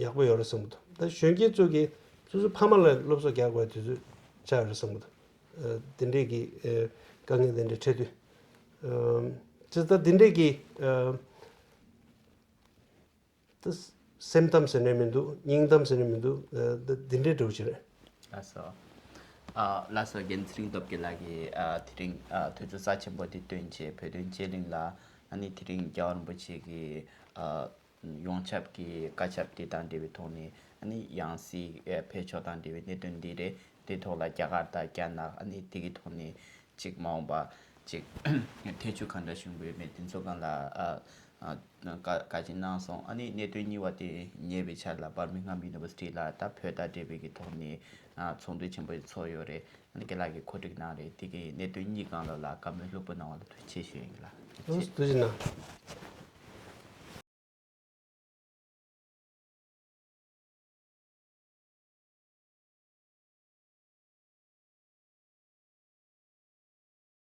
ཡག་པོ་ཡོད་རེད་བསམ་གྱི་འདུག་ད་གཞོན་སྐྱེས་ཚོ་གིས་སོ་སོའི་ཕ་མ་ལ་སློབ་གསོ་རྒྱག་དགོས་དུས་ཚོད་ཆགས་ཡོད་རེད་བསམ་གྱི་འདུག་ཨ་དེ་འདྲའི་གི་ཨ་དཀའ་ངལ་དེ་འདྲ་འཕྲད་དུས། ཨ་བྱས་ཙང་དེ་འདྲའི་གི་ཨ། ད་སེམས་གཏམ་ཟེར་ནས་མི་འདུག་སྙིང་གཏམ་ཟེར་ནས་མི་འདུག་ཨ་ད་འདི་འདྲའི་འདྲ་བོ་ཞིག་རེད། ལགས་སོ། ཨ་ལགས་སོ། རྒན་ཚེ་རིང་སྟོབས་རྒྱལ་ལགས་ཀྱིས་ཨ་དེ་རིང་ཨ་དུས་ཚོད་རྩ་ཆེན་པོ་འདི་བཏོན་བྱས་བོད་དོན་དཔྱད་གླེང་ལ་ཨ་ནི་དེ་རིང་རྒྱལ་བ་རིན་པོ་ཆེ་གི་ཨ་ཡོངས་ཁྱབ་ཀྱི་བཀའ་ཁྱབ་འདི་དང་འབྲེལ་བའི་ཐོག་ནས་ཨ་ནི་ཡང་སྲིད་ཨ་ཕེབས་ཕྱོགས་དང་འབྲེལ་བའི་གནད་དོན་འདི་རེད། འདི་ཐོག་ལ་རྒྱ་གར་དང་རྒྱ་ནག་ཨ་ནི་དེ་གི་ཐོག་ནས་ཅིག་མ་འོངས་པ་ཅིག་ཐེ་བྱུས་གང་འདྲ་བྱུང་དགོས་མེད་དེ་ཚོ་སྒང་ལ་ཨ་ཨ་བཀའ་བཀའ་སྩལ་གནང་སོང་། ཨ་ནི་གནད་དོན་གཉིས་པ་དེ་ཉེ་བའི་ཆར་ལ་Birmingham University ལ་ད་བོད་དང་འབྲེལ་བའི་གི་ཐོག་ནས་ཨ་ཚོགས་འདུ་ཆེན་པོ་ཞིག་ཚོགས་ཡོད་རེད། ཨ་ནི་རྒན་ལགས་ཀྱིས་གོ་སྒྲིག་གནང་རེད། དེ་གི་གནད་དོན་གཉིས་སྒང་ལ་ལ་བཀའ་མོལ་ལྷུག་པོ་གནང་བ་ལ་ཐུགས་རྗེ་ཆེ་ཞུ་ཡིན་ལགས། ཐུགས་རྗེ་གནང་།